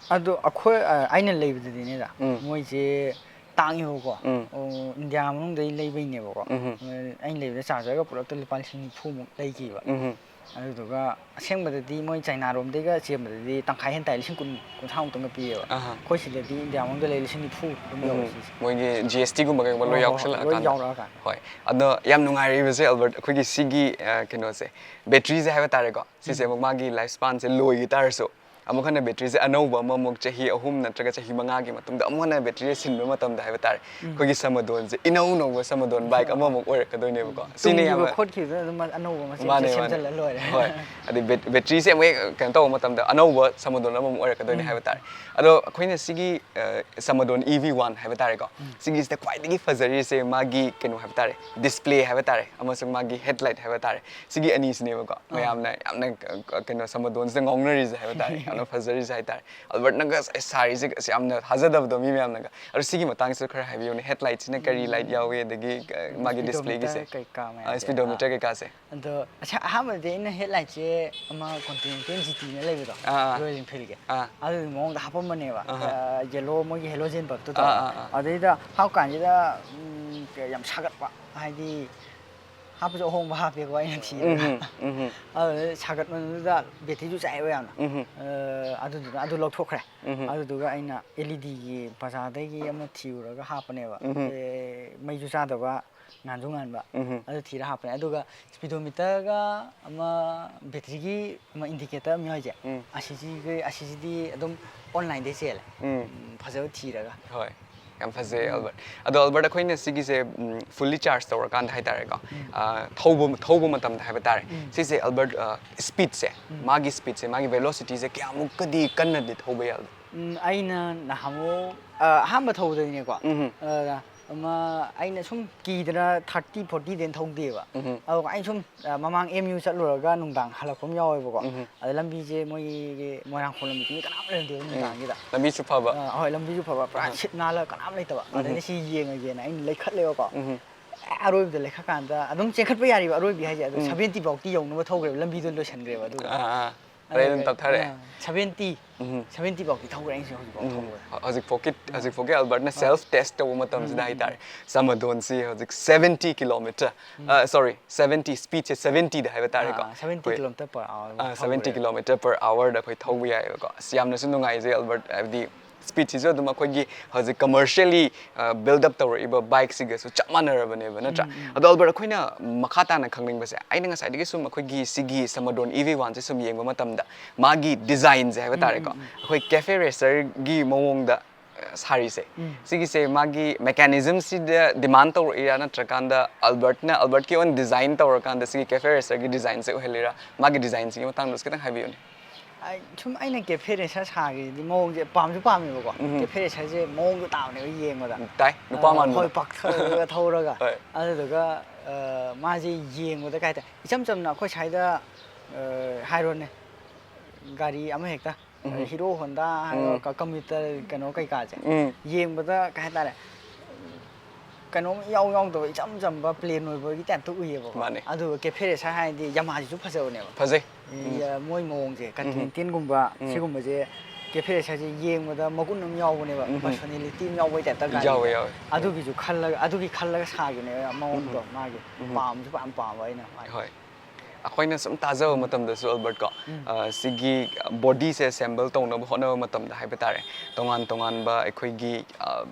ꯑꯗꯣ ꯑꯩꯈꯣꯏ, ꯑ, ꯑꯩꯅ ꯂꯩꯕꯗꯗꯤꯅꯦꯗ, ꯎꯝ꯫ ꯃꯣꯏꯁꯦ ꯇꯥꯡꯉꯦꯕꯀꯣ꯫ ꯎꯝ꯫ ꯑꯣ, ꯏꯟꯗꯤꯌꯥ ꯃꯅꯨꯡꯗꯩ ꯂꯩꯕꯩꯅꯦꯕꯀꯣ꯫ ꯎꯝ꯫ ꯑꯩꯅ ꯂꯩꯕꯗ ꯆꯥꯔꯖꯔꯒ ꯄꯨꯂꯞꯇ ꯂꯨꯄꯥ ꯂꯤꯁꯤꯡ ꯅꯤꯐꯨꯃꯨꯛ ꯂꯩꯈꯤꯕ꯫ ꯎꯝ꯫ ꯑꯗꯨꯗꯨꯒ ꯑꯁꯦꯡꯕꯗꯗꯤ ꯃꯣꯏ ꯆꯥꯏꯅꯥꯔꯣꯝꯗꯩꯒ ꯆꯦꯟꯕꯗꯗꯤ ꯇꯪꯈꯥꯏ ꯍꯦꯟ ꯇꯥꯏ, ꯂꯤꯁꯤꯡ ꯀꯨꯟ, ꯀꯨꯟꯊ꯭ꯔꯥꯃꯨꯛꯇꯪꯒ ꯄꯤꯌꯦꯕ꯫ ꯑꯍꯥ꯫ ꯑꯩꯈꯣꯏ ꯁꯤꯗꯗꯤ ꯏꯟꯗꯤꯌꯥ ꯃꯅꯨꯡꯗ ꯂꯩ ꯂꯤꯁꯤꯡ ꯅꯤꯐꯨ ꯑꯗꯨꯝ ꯌꯧꯋꯦ ꯎꯝ꯫ ꯁꯤꯁꯦ꯫ ꯃꯣꯏꯒꯤ ꯖꯤ ꯑꯦꯁ ꯇꯤꯒꯨꯝꯕ ꯀꯩꯒꯨꯝꯕ ꯂꯣꯏ ꯍꯣꯏ, ꯍꯣꯏ, ꯍꯣꯏ, ꯂꯣꯏ ꯌꯥꯎꯁꯜꯂꯛꯑꯀꯥꯟꯗ꯫ ꯌꯥꯎꯔꯛꯑꯀꯥꯟꯗ꯫ ꯍꯣꯏ꯫ ꯑꯗꯣ ꯌꯥꯝ ꯅꯨꯡꯉꯥꯏꯔꯤꯕꯁꯦ, ꯑꯜꯕꯔꯠ, ꯑꯩꯈꯣꯏꯒꯤ ꯁꯤꯒꯤ, ꯑ, ꯀꯩꯅꯣꯁꯦ, ꯕꯦꯇ꯭ꯔꯤꯁꯦ ꯍꯥꯏꯕ ꯇꯥꯔꯦꯀꯣ, ꯁꯤꯁꯦ ꯎꯝ꯫ ꯑꯃꯨꯛ ꯃꯥꯒꯤ ꯂꯥꯏꯐ ꯁ꯭ꯄꯥꯟꯁꯦ ꯂꯣꯏꯈꯤ ꯇꯥꯔꯁꯨ, ꯑꯃꯨꯛ ꯍꯟꯅ ꯕꯦꯇ꯭ꯔꯤꯁꯦ ꯑꯅꯧꯕ ꯑꯃꯃꯨꯛ ꯆꯍꯤ ꯑꯍꯨꯝ ꯅꯠꯇ꯭ꯔꯒ ꯆꯍꯤ ꯃꯉꯥꯒꯤ ꯃꯇꯨꯡꯗ ꯑꯃꯨꯛ ꯍꯟꯅ ꯕꯦꯇ꯭ꯔꯤꯁꯦ ꯁꯤꯟꯕ ꯃꯇꯝꯗ ꯍꯥꯏꯕ ꯇꯥꯔꯦ, ꯎꯝ꯫ ꯑꯩꯈꯣꯏꯒꯤ ꯁꯃꯗꯣꯟꯁꯦ ꯏꯅꯧ ꯅꯧꯕ ꯁꯃꯗꯣꯟ ꯕꯥꯏꯛ ꯍꯣꯏ, ꯍꯣꯏ꯫ ꯑꯃꯃꯨꯛ ꯑꯣꯏꯔꯛꯀꯗꯣꯏꯅꯦꯕꯀꯣ꯫ ꯁꯤꯅ ꯇꯨꯝꯈꯤꯕ ꯌꯥꯝꯅ ꯈꯣꯠꯈꯤꯕꯗꯨꯅ ꯑꯗꯨꯝ ꯑꯅꯧꯕ ꯃꯆꯦꯠ ꯃꯆꯦꯠ ꯃꯥꯅꯦ, ꯃꯥꯅꯦ꯫ ꯁꯦꯝꯖꯤꯜꯂ ꯂꯣꯏꯔꯦ꯫ ꯍꯣꯏ꯫ ꯑꯗꯩ ꯕꯦꯠ-, ꯕꯦꯇ꯭ꯔꯤꯁꯦ ꯑꯃꯨꯛ ꯍꯦꯛ ꯀꯩꯅꯣ ꯇꯧꯕ ꯃꯇꯝꯗ ꯑꯅꯧꯕ ꯁꯃꯗꯣꯟ ꯑꯃꯃꯨꯛ ꯑꯣꯏꯔꯛꯀꯗꯣꯏꯅꯦ ꯎꯝ꯫ ꯍꯥꯏꯕ ꯇꯥꯔꯦ꯫ ꯑꯗꯣ ꯑꯩꯈꯣꯏꯅ ꯁꯤꯒꯤ, ꯑ, ꯁꯃꯗꯣꯟ ꯏ ꯚꯤ ꯋꯥꯟ ꯍꯥꯏꯕ ꯇꯥꯔꯦꯀꯣ꯫ ꯎꯝ꯫ ꯁꯤꯒꯤꯁꯤꯗ ꯈ꯭ꯋꯥꯏꯗꯒꯤ ꯐꯖꯔꯤꯁꯦ ꯃꯥꯒꯤ ꯀꯩꯅꯣ ꯍꯥꯏꯕ ꯇꯥꯔꯦ, ꯗꯤꯁꯄ꯭ꯂꯦ ꯍꯥꯏꯕ ꯇꯥꯔꯦ, ꯑꯃꯁꯨꯡ ꯃꯥꯒꯤ ꯍꯦꯗꯂꯥꯏꯠ ꯍꯥꯏꯕ ꯇꯥꯔꯦ꯫ ꯁꯤꯒꯤ ꯑꯅꯤꯁꯤꯅꯦꯕꯀꯣ ꯑꯥ꯫ ꯃꯌꯥꯝꯅ ꯌꯥꯝꯅ ꯀ-, ꯀ-, ꯀꯩꯅꯣ ꯁꯃꯗꯣꯟꯁꯤꯗ ꯉꯥꯎꯅꯔꯤꯁꯦ ꯍꯥꯏꯕ ꯇꯥꯔꯦ꯫ ꯌꯥꯝꯅ ꯐꯖꯔꯤꯁꯦ ꯍꯥꯏ ꯇꯥꯔꯦ꯫ ꯑꯜꯕꯔꯠꯅꯒ ꯑꯁ ꯁꯥꯔꯤꯁꯦ ꯑꯁ ꯌꯥꯝꯅ ꯊꯥꯖꯗꯕꯗꯣ ꯃꯤ ꯃꯌꯥꯝꯅꯒ꯫ ꯑꯗꯣ ꯁꯤꯒꯤ ꯃꯇꯥꯡꯁꯤꯗ ꯈꯔ ꯍꯥꯏꯕꯤꯌꯨꯅꯦ꯫ ꯍꯦꯗꯂꯥꯏꯠꯁꯤꯅ ꯀꯔꯤ ꯂꯥꯏꯠ ꯎꯝ꯫ ꯌꯥꯎꯏ, ꯑꯗꯒꯤ, ꯑ, ꯃꯥꯒꯤ ꯗꯤꯁꯄ꯭ꯂꯦꯒꯤꯁꯦ? Speedometer ꯀꯩꯀꯥ ꯑ, ꯃꯌꯥꯝꯁꯦ꯫ ꯁ꯭ꯄꯤꯗꯣꯃꯤꯇꯔ ꯑꯥ꯫ ꯀꯩꯀꯥꯁꯦ꯫ ꯑꯗꯣ ꯑꯁ-, ꯑꯍꯥꯟꯕꯗꯗꯤ ꯑꯩꯅ ꯍꯦꯗꯂꯥꯏꯠꯁꯦ ꯑꯃ ꯀꯣꯟꯇꯤꯅꯦꯟꯇꯦꯜ ꯖꯤ ꯇꯤ ꯑꯅ ꯂꯩꯕꯗꯣ, ꯑꯥ, ꯑꯥ꯫ ꯔꯣꯌꯦꯜ ꯏꯟꯐꯤꯜꯒꯤ꯫ ꯑꯥ꯫ ꯑꯗꯨꯒꯤ ꯃꯑꯣꯡꯗ ꯍꯥꯞꯄꯝꯕꯅꯦꯕ꯫ ꯑꯍꯥ꯫ ꯑ, ꯌꯦꯂꯣ, ꯃꯣꯏꯒꯤ ꯍꯦꯂꯣꯖꯦꯟ ꯕꯜꯕꯇꯣ ꯑꯥ, ꯇꯧꯔꯒ꯫ ꯑꯥ, ꯑꯥ꯫ ꯑꯗꯩꯗ ꯍꯥꯞꯄ ꯀꯥꯟꯁꯤꯗ, ꯎꯝ, ꯀ-, ꯌꯥꯝ ꯁꯥꯒꯠꯄ꯫ ꯍꯥꯏꯗꯤ ꯍꯥꯞꯄꯁꯨ ꯑꯍꯣꯡꯕ ꯍꯥꯞꯄꯦꯀꯣ ꯑꯩꯅ ꯊꯤꯔꯒ꯫ ꯎꯝꯍꯨꯝ, ꯎꯝꯍꯨꯝ꯫ ꯑꯗꯨꯗ ꯁꯥꯒꯠꯃꯟꯕꯗꯨꯗ ꯕꯦꯇ꯭ꯔꯤꯁꯨ ꯆꯥꯏꯑꯦꯕ ꯌꯥꯝꯅ꯫ ꯎꯝꯍꯨꯝ꯫ ꯑ, ꯑꯗꯨꯗꯨꯅ ꯑꯗꯨ ꯂꯧꯊꯣꯛꯈ꯭ꯔꯦ꯫ ꯎꯝꯍꯨꯝ꯫ ꯑꯗꯨꯗꯨꯒ ꯑꯩꯅ ꯑꯦꯜ ꯏ ꯗꯤꯒꯤ ꯕꯖꯥꯔꯗꯒꯤ ꯑꯃ ꯊꯤꯔꯨꯔꯒ ꯍꯥꯞꯄꯅꯦꯕ꯫ ꯎꯝꯍꯨꯝ꯫ ꯑꯦ, ꯃꯩꯁꯨ ꯆꯥꯗꯕ, ꯉꯥꯟꯁꯨ ꯉꯥꯟꯕ꯫ ꯎꯝꯍꯨꯝ꯫ ꯑꯗꯨ ꯊꯤꯔ ꯍꯥꯞꯄꯅꯦ꯫ ꯑꯗꯨꯒ ꯁ꯭ꯄꯤꯗꯣꯃꯤꯇꯔꯒ ꯑꯃ ꯕꯦꯇ꯭ꯔꯤꯒꯤ ꯑꯃ ꯏꯟꯗꯤꯀꯦꯇꯔ ꯑꯃ ꯌꯥꯎꯔꯤꯁꯦ, ꯎꯝ꯫ ꯑꯁꯤꯁꯤꯒ-, ꯑꯁꯤꯁꯤꯗꯤ ꯑꯗꯨꯝ ꯑꯣꯟꯂꯥꯏꯟꯗꯩ ꯆꯦꯜꯂꯦ꯫ ꯎꯝ꯫ ꯎꯝ, ꯐꯖꯕ ꯊꯤꯔꯒ꯫ ꯍꯣꯏ꯫ ꯌꯥꯝ ꯐꯖꯩ, ꯎꯝ꯫ ꯑꯜꯕꯔꯠ꯫ ꯑꯗꯣ, ꯑꯜꯕꯔꯠ, ꯑꯩꯈꯣꯏꯅ ꯁꯤꯒꯤꯁꯦ, ꯎꯝ, fully charge ꯇꯧꯔꯀꯥꯟꯗ ꯍꯥꯏ ꯇꯥꯔꯦꯀꯣ, ꯎꯝ꯫ ꯑ, ꯊꯧꯕ, ꯊꯧꯕ ꯃꯇꯝꯗ ꯍꯥꯏꯕ ꯇꯥꯔꯦ, ꯎꯝ꯫ ꯁꯤꯁꯦ, ꯑꯜꯕꯔꯠ, ꯑ, ꯁ꯭ꯄꯤꯗꯁꯦ, ꯎꯝ꯫ ꯃꯥꯒꯤ ꯁ꯭ꯄꯤꯗꯁꯦ, ꯃꯥꯒꯤ ꯚꯦꯂꯣꯁꯤꯇꯤꯁꯦ ꯀꯌꯥꯃꯨꯛꯀꯗꯤ ꯀꯟꯅꯗꯤ ꯊꯧꯕ ꯌꯥꯒꯦ? ꯎꯝ, ꯑꯩꯅ ꯅꯍꯥꯟꯃꯨꯛ, ꯑ, ꯑꯍꯥꯟꯕ ꯊꯧꯕꯗꯅꯤꯅꯦꯀꯣ, ꯎꯝꯍꯨꯝ꯫ ꯑ, ꯑꯃ, ꯑꯩꯅ ꯁꯨꯝ ꯀꯤꯗꯅ ꯊꯥꯔꯇꯤ, ꯐꯣꯔꯇꯤꯗꯩ ꯍꯦꯟꯅ ꯊꯧꯗꯦꯕ꯫ ꯎꯝꯍꯨꯝ꯫ ꯑꯗꯨꯒ ꯑꯩꯅ ꯁꯨꯝ, ꯑ, ꯃꯃꯥꯡ ꯑꯦꯝ ꯌꯨ ꯆꯠꯂꯨꯔꯒ ꯅꯨꯡꯗꯥꯡ ꯍꯜꯂꯛꯄ ꯑꯃ ꯌꯥꯎꯋꯦꯕꯀꯣ꯫ ꯎꯝꯍꯨꯝ꯫ ꯑꯗ ꯂꯝꯕꯤꯁꯦ ꯃꯣꯏꯒꯤ ꯃꯣꯏꯔꯥꯡꯈꯣꯡ ꯂꯝꯕꯤꯁꯦ ꯃꯤ ꯀꯅꯥꯝ ꯂꯩꯔꯝꯗꯦꯕ ꯎꯝ꯫ ꯅꯨꯡꯗꯥꯡꯁꯤꯗ꯫ ꯂꯝꯕꯤꯁꯨ ꯐꯕ꯫ ꯑ, ꯍꯣꯏ, ꯂꯝꯕꯤꯁꯨ ꯐꯕ, ꯄꯨꯔꯥ ꯑꯍꯥ꯫ ꯁꯤꯠ ꯅꯥꯜꯂꯒ ꯀꯅꯥꯝ ꯂꯩꯇꯕ꯫ ꯎꯝꯍꯨꯝ꯫ ꯑꯗꯩꯗꯤ ꯁꯤ ꯌꯦꯡꯉꯒꯦꯅ ꯑꯩꯅ ꯂꯩꯈꯠꯂꯦꯕꯀꯣ꯫ ꯎꯝꯍꯨꯝ꯫ ꯑꯦ, ꯑꯔꯣꯏꯕꯗ ꯂꯩꯈꯠꯀꯥꯟꯗ ꯑꯗꯨꯝ ꯆꯦꯟꯈꯠꯄ ꯌꯥꯔꯤꯕ ꯑꯔꯣꯏꯕꯤ ꯍꯥꯏꯁꯦ, ꯑꯗꯣ ꯎꯝ꯫ ꯁꯚꯦꯟꯇꯤ ꯐꯥꯎꯇꯤ ꯌꯧꯅꯕ ꯊꯧꯈ꯭ꯔꯦꯕ, ꯂꯝꯕꯤꯗꯣ ꯂꯣꯏꯁꯟꯈ꯭ꯔꯦꯕ ꯑꯗꯨꯒ꯫ ꯑꯥ, ꯑꯥ꯫ ꯑꯗꯩ ꯑꯗꯨꯝ ꯇꯞꯊꯔꯛꯑꯦ꯫ ꯁꯚꯦꯟꯇꯤ, ꯎꯝ꯫ ꯁꯚꯦꯟꯇꯤ ꯐꯥꯎꯗꯤ ꯊꯧꯈ꯭ꯔꯦ ꯑꯩꯁꯦ ꯍꯧꯖꯤꯛꯐꯥꯎ ꯎꯝ꯫ ꯊꯧꯕꯗ꯫ ꯍꯧꯖꯤꯛꯐꯥꯎꯀꯤ, ꯍꯧꯖꯤꯛꯐꯥꯎꯀꯤ ꯑꯜꯕꯔꯠꯅ ꯁꯦꯜꯐ ꯇꯦꯁ ꯇꯧꯕ ꯃꯇꯝꯁꯤꯗ ꯎꯝ, ꯎꯝ, ꯍꯥꯏꯇꯥꯔꯦ꯫ ꯎꯝ꯫ ꯁꯃꯗꯣꯟꯁꯤ ꯍꯧꯖꯤꯛ ꯁꯚꯦꯟꯇꯤ ꯀꯤꯂꯣꯃꯤꯇꯔ, ꯎꯝ꯫ ꯑ, ꯁꯣꯔꯤ, ꯁꯚꯦꯟꯇꯤ, ꯁ꯭ꯄꯤꯗꯁꯦ ꯁꯚꯦꯟꯇꯤꯗ ꯍꯥꯏꯕ ꯇꯥꯔꯦꯀꯣ꯫ ꯑꯥ, ꯁꯚꯦꯟꯇꯤ ꯑꯩꯈꯣꯏ, ꯀꯤꯂꯣꯃꯤꯇꯔ ꯄꯔ ꯑꯋꯥꯔ ꯑ, ꯁꯚꯦꯟꯇꯤ ꯊꯧꯈ꯭ꯔꯦ꯫ ꯀꯤꯂꯣꯃꯤꯇꯔ ꯄꯔ ꯑꯋꯥꯔꯗ ꯑꯩꯈꯣꯏ ꯊꯧꯕ ꯎꯝ꯫ ꯌꯥꯏꯑꯕꯀꯣ꯫ ꯑꯁ, ꯌꯥꯝꯅꯁꯨ ꯅꯨꯡꯉꯥꯏꯖꯩ ꯑꯜꯕꯔꯠ, ꯍꯥꯏꯕꯗꯤ ꯁ꯭ꯄꯤꯗꯁꯤꯁꯨ ꯑꯗꯨꯝ ꯑꯩꯈꯣꯏꯒꯤ ꯍꯧꯖꯤꯛ ꯀꯃꯔꯁꯤꯌꯦꯜꯂꯤ, ꯑ, ꯕꯤꯜꯗ ꯑꯞ ꯇꯧꯔꯛꯏꯕ ꯕꯥꯏꯛꯁꯤꯒꯁꯨ ꯆꯞ ꯃꯥꯟꯅꯔꯕꯅꯦꯕ, ꯅꯠꯇ꯭ꯔꯥ? ꯎꯝ, ꯎꯝ꯫ ꯑꯗꯣ ꯑꯜꯕꯔꯠ, ꯑꯩꯈꯣꯏꯅ ꯃꯈꯥ ꯇꯥꯅ ꯈꯪꯅꯤꯡꯕꯁꯦ, ꯑꯩꯅ ꯉꯁꯥꯏꯗꯒꯤ ꯁꯨꯝ ꯑꯩꯈꯣꯏꯒꯤ ꯁꯤꯒꯤ ꯁꯃꯗꯣꯟ ꯏ ꯚꯤ ꯋꯥꯟꯁꯦ ꯁꯨꯝ ꯌꯦꯡꯕ ꯃꯇꯝꯗ ꯃꯥꯒꯤ ꯗꯤꯖꯥꯏꯟꯁꯦ ꯍꯥꯏꯕ ꯎꯝ, ꯇꯥꯔꯦꯀꯣ, ꯎꯝ, ꯎꯝ꯫ ꯑꯩꯈꯣꯏ ꯀꯦꯐꯦ ꯔꯦꯁꯔꯒꯤ ꯃꯑꯣꯡꯗ, ꯑ, ꯁꯥꯔꯤꯁꯦ, ꯎꯝ꯫ ꯁꯤꯒꯤꯁꯦ ꯃꯥꯒꯤ ꯃꯦꯀꯥꯅꯤꯖꯝꯁꯤꯗ ꯗꯤꯃꯥꯟ ꯇꯧꯔꯛꯏꯔꯥ, ꯅꯠꯇ꯭ꯔꯀꯥꯟꯗ ꯑꯜꯕꯔꯠꯅ, ꯑꯜꯕꯔꯠꯀꯤ ꯑꯣꯏꯅ ꯗꯤꯖꯥꯏꯟ ꯇꯧꯔꯀꯥꯟꯗ ꯁꯤꯒꯤ ꯀꯦꯐꯦ ꯔꯦꯁꯔꯒꯤ ꯗꯤꯖꯥꯏꯟꯁꯦ ꯑꯣꯏꯍꯜꯂꯤꯔꯥ? ꯃꯥꯒꯤ ꯗꯤꯖꯥꯏꯟꯁꯤꯒꯤ ꯃꯇꯥꯡꯗꯁꯨ ꯈꯤꯇꯪ ꯍꯥꯏꯕꯤꯌꯨꯅꯦ꯫ ꯑꯩ ꯁꯨꯝ ꯑꯩꯅ ꯀꯦꯐꯦ ꯔꯦꯁꯔ ꯁꯥꯒꯦꯗꯤ ꯃꯑꯣꯡꯁꯦ ꯄꯥꯝꯁꯨ ꯄꯥꯝꯃꯦꯕꯀꯣ꯫ ꯎꯝ꯫ ꯀꯦꯐꯦ ꯔꯦꯁꯔꯁꯦ ꯃꯑꯣꯡꯗꯣ ꯇꯥꯕꯅꯦꯕ ꯌꯦꯡꯕꯗ꯫ ꯎꯝ, ꯇꯥꯏ, ꯅꯨꯄꯥ ꯑ, ꯃꯥꯟꯕꯗꯣ꯫ ꯍꯣꯏ, ꯄꯥꯛꯊꯔꯒ ꯊꯧꯔꯒ꯫ ꯍꯣꯏ꯫ ꯑꯗꯨꯗꯨꯒ, ꯑ, ꯃꯥꯁꯦ ꯌꯦꯡꯕꯗ ꯀꯩ ꯍꯥꯏꯇꯥꯔꯦ, ꯏꯆꯝ ꯆꯝꯅ ꯑꯩꯈꯣꯏ ꯁ꯭ꯋꯥꯏꯗ, ꯑ, ꯍꯥꯏꯔꯣꯅꯦ, ꯒꯥꯔꯤ ꯑꯃ ꯍꯦꯛꯇ, ꯎꯝ꯫ ꯍꯤꯔꯣ ꯍꯣꯟꯗꯥ ꯍꯥꯏꯔꯣ, ꯎꯝ꯫ ꯀ-, ꯀꯝꯄ꯭ꯌꯨꯇꯔ ꯀꯩꯅꯣ ꯀꯩꯀꯥꯁꯦ꯫ ꯎꯝ꯫ ꯌꯦꯡꯕꯗ ꯀꯩ ꯍꯥꯏꯇꯥꯔꯦ, ꯀꯩꯅꯣꯝ ꯏꯌꯥꯎ ꯌꯥꯎꯗꯕ, ꯏꯆꯝ ꯆꯝꯕ, ꯄ꯭ꯂꯦꯟ ꯑꯣꯏꯕꯒꯤ ꯇꯥꯏꯞꯇ ꯎꯏꯌꯦꯕꯀꯣ꯫ ꯃꯥꯅꯦ꯫ ꯑꯗꯨꯒ ꯀꯦꯐꯦ ꯔꯦꯁꯔ ꯍꯥꯏꯔꯗꯤ ꯌꯥꯃꯥꯍꯥꯁꯤꯁꯨ ꯐꯖꯕꯅꯦꯕ꯫ ꯐꯖꯩ꯫ ꯎꯝ꯫ ꯌꯥ-, ꯃꯣꯏ ꯃꯑꯣꯡꯁꯦ, ꯎꯝ꯫ ꯀꯟꯇꯤꯅꯦꯟꯇꯦꯜꯒꯨꯝꯕ ꯎꯝ꯫ ꯁꯤꯒꯨꯝꯕꯁꯦ ꯀꯦꯐꯦ ꯔꯦꯁꯔꯁꯦ ꯌꯦꯡꯕꯗ ꯃꯒꯨꯟ ꯑꯃ ꯌꯥꯎꯕꯅꯦꯕ, ꯎꯝ꯫ ꯄꯔꯁꯣꯅꯦꯂꯤꯇꯤ ꯑꯃ ꯌꯥꯎꯕꯒꯤ ꯇꯥꯏꯞꯇ ꯒꯥꯔꯤꯗ꯫ ꯌꯥꯎꯋꯦ, ꯌꯥꯎꯋꯦ꯫ ꯑꯗꯨꯒꯤꯁꯨ ꯈꯜꯂꯒ, ꯑꯗꯨꯒꯤ ꯈꯜꯂꯒ ꯁꯥꯈꯤꯕꯅꯦꯕ ꯃꯑꯣꯡꯗꯣ ꯎꯝ꯫ ꯃꯥꯒꯤ꯫ ꯎꯝ꯫ ꯄꯥꯝꯁꯨ ꯄꯥꯝ ꯄꯥꯝꯕ ꯑꯩꯅ ꯃꯥꯒꯤ꯫ ꯍꯣꯏ꯫ ꯑꯩꯈꯣꯏꯅ ꯁꯨꯝ ꯇꯥꯖꯕ ꯎꯝ꯫ ꯃꯇꯝꯗꯁꯨ, ꯑꯜꯕꯔꯠ ꯀꯣ, ꯎꯝ꯫ ꯑ, ꯁꯤꯒꯤ ꯕꯣꯗꯤꯁꯦ ꯑꯦꯁꯦꯝꯕꯜ ꯇꯧꯅꯕ ꯍꯣꯠꯅꯕ ꯃꯇꯝꯗ ꯍꯥꯏꯕ ꯇꯥꯔꯦ, ꯇꯣꯉꯥꯟ ꯇꯣꯉꯥꯟꯕ ꯑꯩꯈꯣꯏꯒꯤ, ꯑ,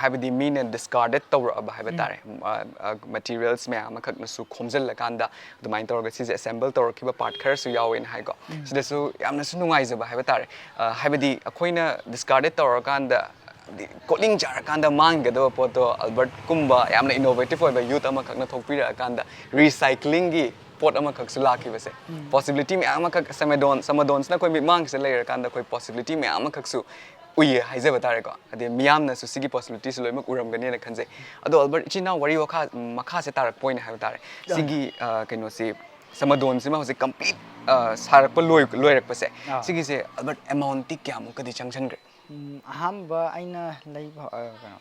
ꯍꯥꯏꯕꯗꯤ ꯃꯤꯅ ꯗꯤꯁꯀꯥꯔꯗꯦꯠ ꯇꯧꯔꯛꯑꯕ ꯍꯥꯏꯕ ꯎꯝ꯫ ꯇꯥꯔꯦ, ꯑ, ꯑ, ꯃꯦꯇꯤꯔꯤꯌꯦꯜꯁ ꯃꯌꯥꯝ ꯑꯃꯈꯛꯅꯁꯨ ꯈꯣꯝꯖꯤꯜꯂꯀꯥꯟꯗ ꯑꯗꯨꯃꯥꯏꯅ ꯇꯧꯔꯒ ꯁꯤꯁꯦ ꯑꯦꯁꯦꯝꯕꯜ ꯇꯧꯔꯛꯈꯤꯕ ꯄꯥꯔꯠ ꯈꯔꯁꯨ ꯌꯥꯎꯋꯦꯅ ꯍꯥꯏꯀꯣ꯫ ꯎꯝ꯫ ꯁꯤꯗꯁꯨ ꯌꯥꯝꯅꯁꯨ ꯅꯨꯡꯉꯥꯏꯖꯕ ꯍꯥꯏꯕ ꯇꯥꯔꯦ꯫ ꯑ, ꯍꯥꯏꯕꯗꯤ ꯑꯩꯈꯣꯏꯅ ꯗꯤꯁꯀꯥꯔꯗꯦꯠ ꯇꯧꯔꯀꯥꯟꯗ ꯍꯥꯏꯗꯤ ꯀꯣꯠꯂꯤꯡ ꯆꯥꯔꯀꯥꯟꯗ ꯃꯥꯡꯒꯗꯕ ꯄꯣꯠꯇꯣ ꯑꯜꯕꯔꯠꯀꯨꯝꯕ ꯌꯥꯝꯅ ꯏꯅꯣꯚꯦꯇꯤꯚ ꯑꯣꯏꯕ ꯌꯨꯠ ꯑꯃꯈꯛꯅ ꯊꯣꯛꯄꯤꯔꯛꯑꯀꯥꯟꯗ ꯔꯤꯁꯥꯏꯀ꯭ꯂꯤꯡꯒꯤ ꯄꯣꯠ ꯑꯃꯈꯛꯁꯨ ꯂꯥꯛꯈꯤꯕꯁꯦ꯫ ꯎꯝ꯫ ꯄꯣꯁꯤꯕꯤꯂꯤꯇꯤ ꯃꯌꯥꯝ ꯑꯃꯈꯛ, ꯁꯃꯗꯣꯟ, ꯁꯃꯗꯣꯟꯁꯤꯅ ꯑꯩꯈꯣꯏ ꯃꯤꯠꯃꯥꯡꯁꯤꯗ ꯂꯩꯔꯀꯥꯟꯗ ꯑꯩꯈꯣꯏ ꯄꯣꯁꯤꯕꯤꯂꯤꯇꯤ ꯃꯌꯥꯝ ꯑꯃꯈꯛꯁꯨ ꯎꯏꯌꯦ ꯍꯥꯏꯖꯕ ꯇꯥꯔꯦꯀꯣ꯫ ꯑꯗꯩ ꯃꯤꯌꯥꯝꯅꯁꯨ ꯁꯤꯒꯤ ꯄꯣꯁꯤꯕꯤꯂꯤꯇꯤꯁꯤ ꯂꯣꯏꯅꯃꯛ ꯎꯔꯝꯒꯅꯤꯅ ꯈꯟꯖꯩ꯫ ꯑꯗꯣ ꯑꯜꯕꯔꯠ, ꯏꯆꯤꯟ ꯏꯅꯥꯎ ꯋꯥꯔꯤ ꯋꯥꯈꯥ, ꯃꯈꯥꯁꯦ ꯇꯥꯔꯛꯄ ꯑꯣꯏꯅ ꯍꯥꯏꯕ ꯇꯥꯔꯦ, ꯑꯥ꯫ ꯁꯤꯒꯤ, ꯑ, ꯀꯩꯅꯣꯁꯤ, ꯁꯃꯗꯣꯟꯁꯤꯃ ꯍꯧꯖꯤꯛ ꯀꯝꯄ꯭ꯂꯤꯠ, ꯑ, ꯁꯥꯔꯛꯄ ꯂꯣꯏ-, ꯂꯣꯏꯔꯛꯄꯁꯦ, ꯑꯥ꯫ ꯁꯤꯒꯤꯁꯦ ꯑꯜꯕꯔꯠ, ꯑꯦꯃꯥꯎꯟꯇꯤ ꯀꯌꯥꯃꯨꯛꯀꯗꯤ ꯆꯪꯁꯟꯈ꯭ꯔꯦ? ꯎꯝ, ꯑꯍꯥꯟꯕ ꯑꯩꯅ ꯂꯩꯕ, ꯑ, ꯀꯩꯅꯣ,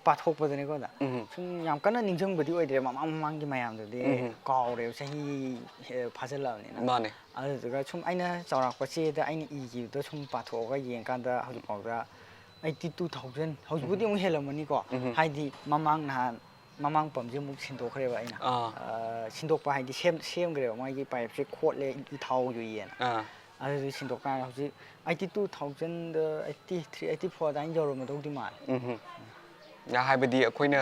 ꯄꯥꯊꯣꯛꯄꯗꯅꯦꯀꯣ ꯑꯣꯖꯥ, ꯎꯝ꯫ ꯁꯨꯝ ꯌꯥꯝ ꯀꯟꯅ ꯅꯤꯡꯁꯤꯡꯕꯗꯤ ꯑꯣꯏꯗ꯭ꯔꯦ, ꯃꯃꯥꯡ ꯃꯃꯥꯡꯒꯤ ꯃꯌꯥꯝꯗꯨꯗꯤ ꯎꯝ꯫ ꯀꯥꯎꯔꯦꯕ, ꯆꯍꯤ, ꯑꯦ, ꯐꯥꯖꯤꯜꯂꯛꯑꯕꯅꯤꯅ꯫ ꯃꯥꯅꯦ꯫ ꯑꯗꯨꯗꯨꯒ ꯁꯨꯝ ꯑꯩꯅ ꯆꯥꯎꯔꯥꯛꯄ ꯆꯦꯗ ꯑꯩꯅ ꯏꯈꯤꯕꯗꯣ ꯁꯨꯝ ꯄꯥꯊꯣꯛꯑꯒ ꯌꯦꯡꯀꯥꯟꯗ ꯍꯧꯖꯤꯛꯐꯥꯎꯗ eighty two thousand, ꯍꯧꯖꯤꯛꯄꯨꯗꯤ ꯎꯝ꯫ ꯑꯃꯨꯛ ꯍꯦꯜꯂꯝꯃꯅꯤꯀꯣ꯫ ꯎꯝ꯫ ꯍꯥꯏꯗꯤ ꯃꯃꯥꯡ ꯅꯍꯥꯟ ꯃꯃꯥꯡ ꯄꯝꯁꯦ ꯑꯃꯨꯛ ꯁꯤꯟꯗꯣꯛꯈ꯭ꯔꯦꯕ ꯑꯩꯅ꯫ ꯑꯥ꯫ ꯑ, ꯁꯤꯟꯗꯣꯛꯄ ꯍꯥꯏꯗꯤ ꯁꯦꯝ-, ꯁꯦꯝꯈ꯭ꯔꯦꯕ, ꯃꯣꯏꯒꯤ ꯄꯥꯏꯞꯁꯦ ꯈꯣꯠꯂꯦ, ꯏ ꯊꯥꯎ ꯌꯨꯏꯌꯦꯅ꯫ ꯑꯥ꯫ ꯑꯗꯨꯗꯤ ꯁꯤꯟꯗꯣꯛꯄ ꯀꯥꯟꯗ ꯍꯧꯖꯤꯛ eighty two thousand, eighty three, eighty four ꯑꯗꯨꯃꯥꯏꯅ ꯌꯧꯔꯝꯃꯗꯧꯗꯤ ꯃꯥꯜꯂꯦ꯫ ꯎꯝ꯫ ꯍꯥꯏꯕꯗꯤ ꯑꯩꯈꯣꯏꯅ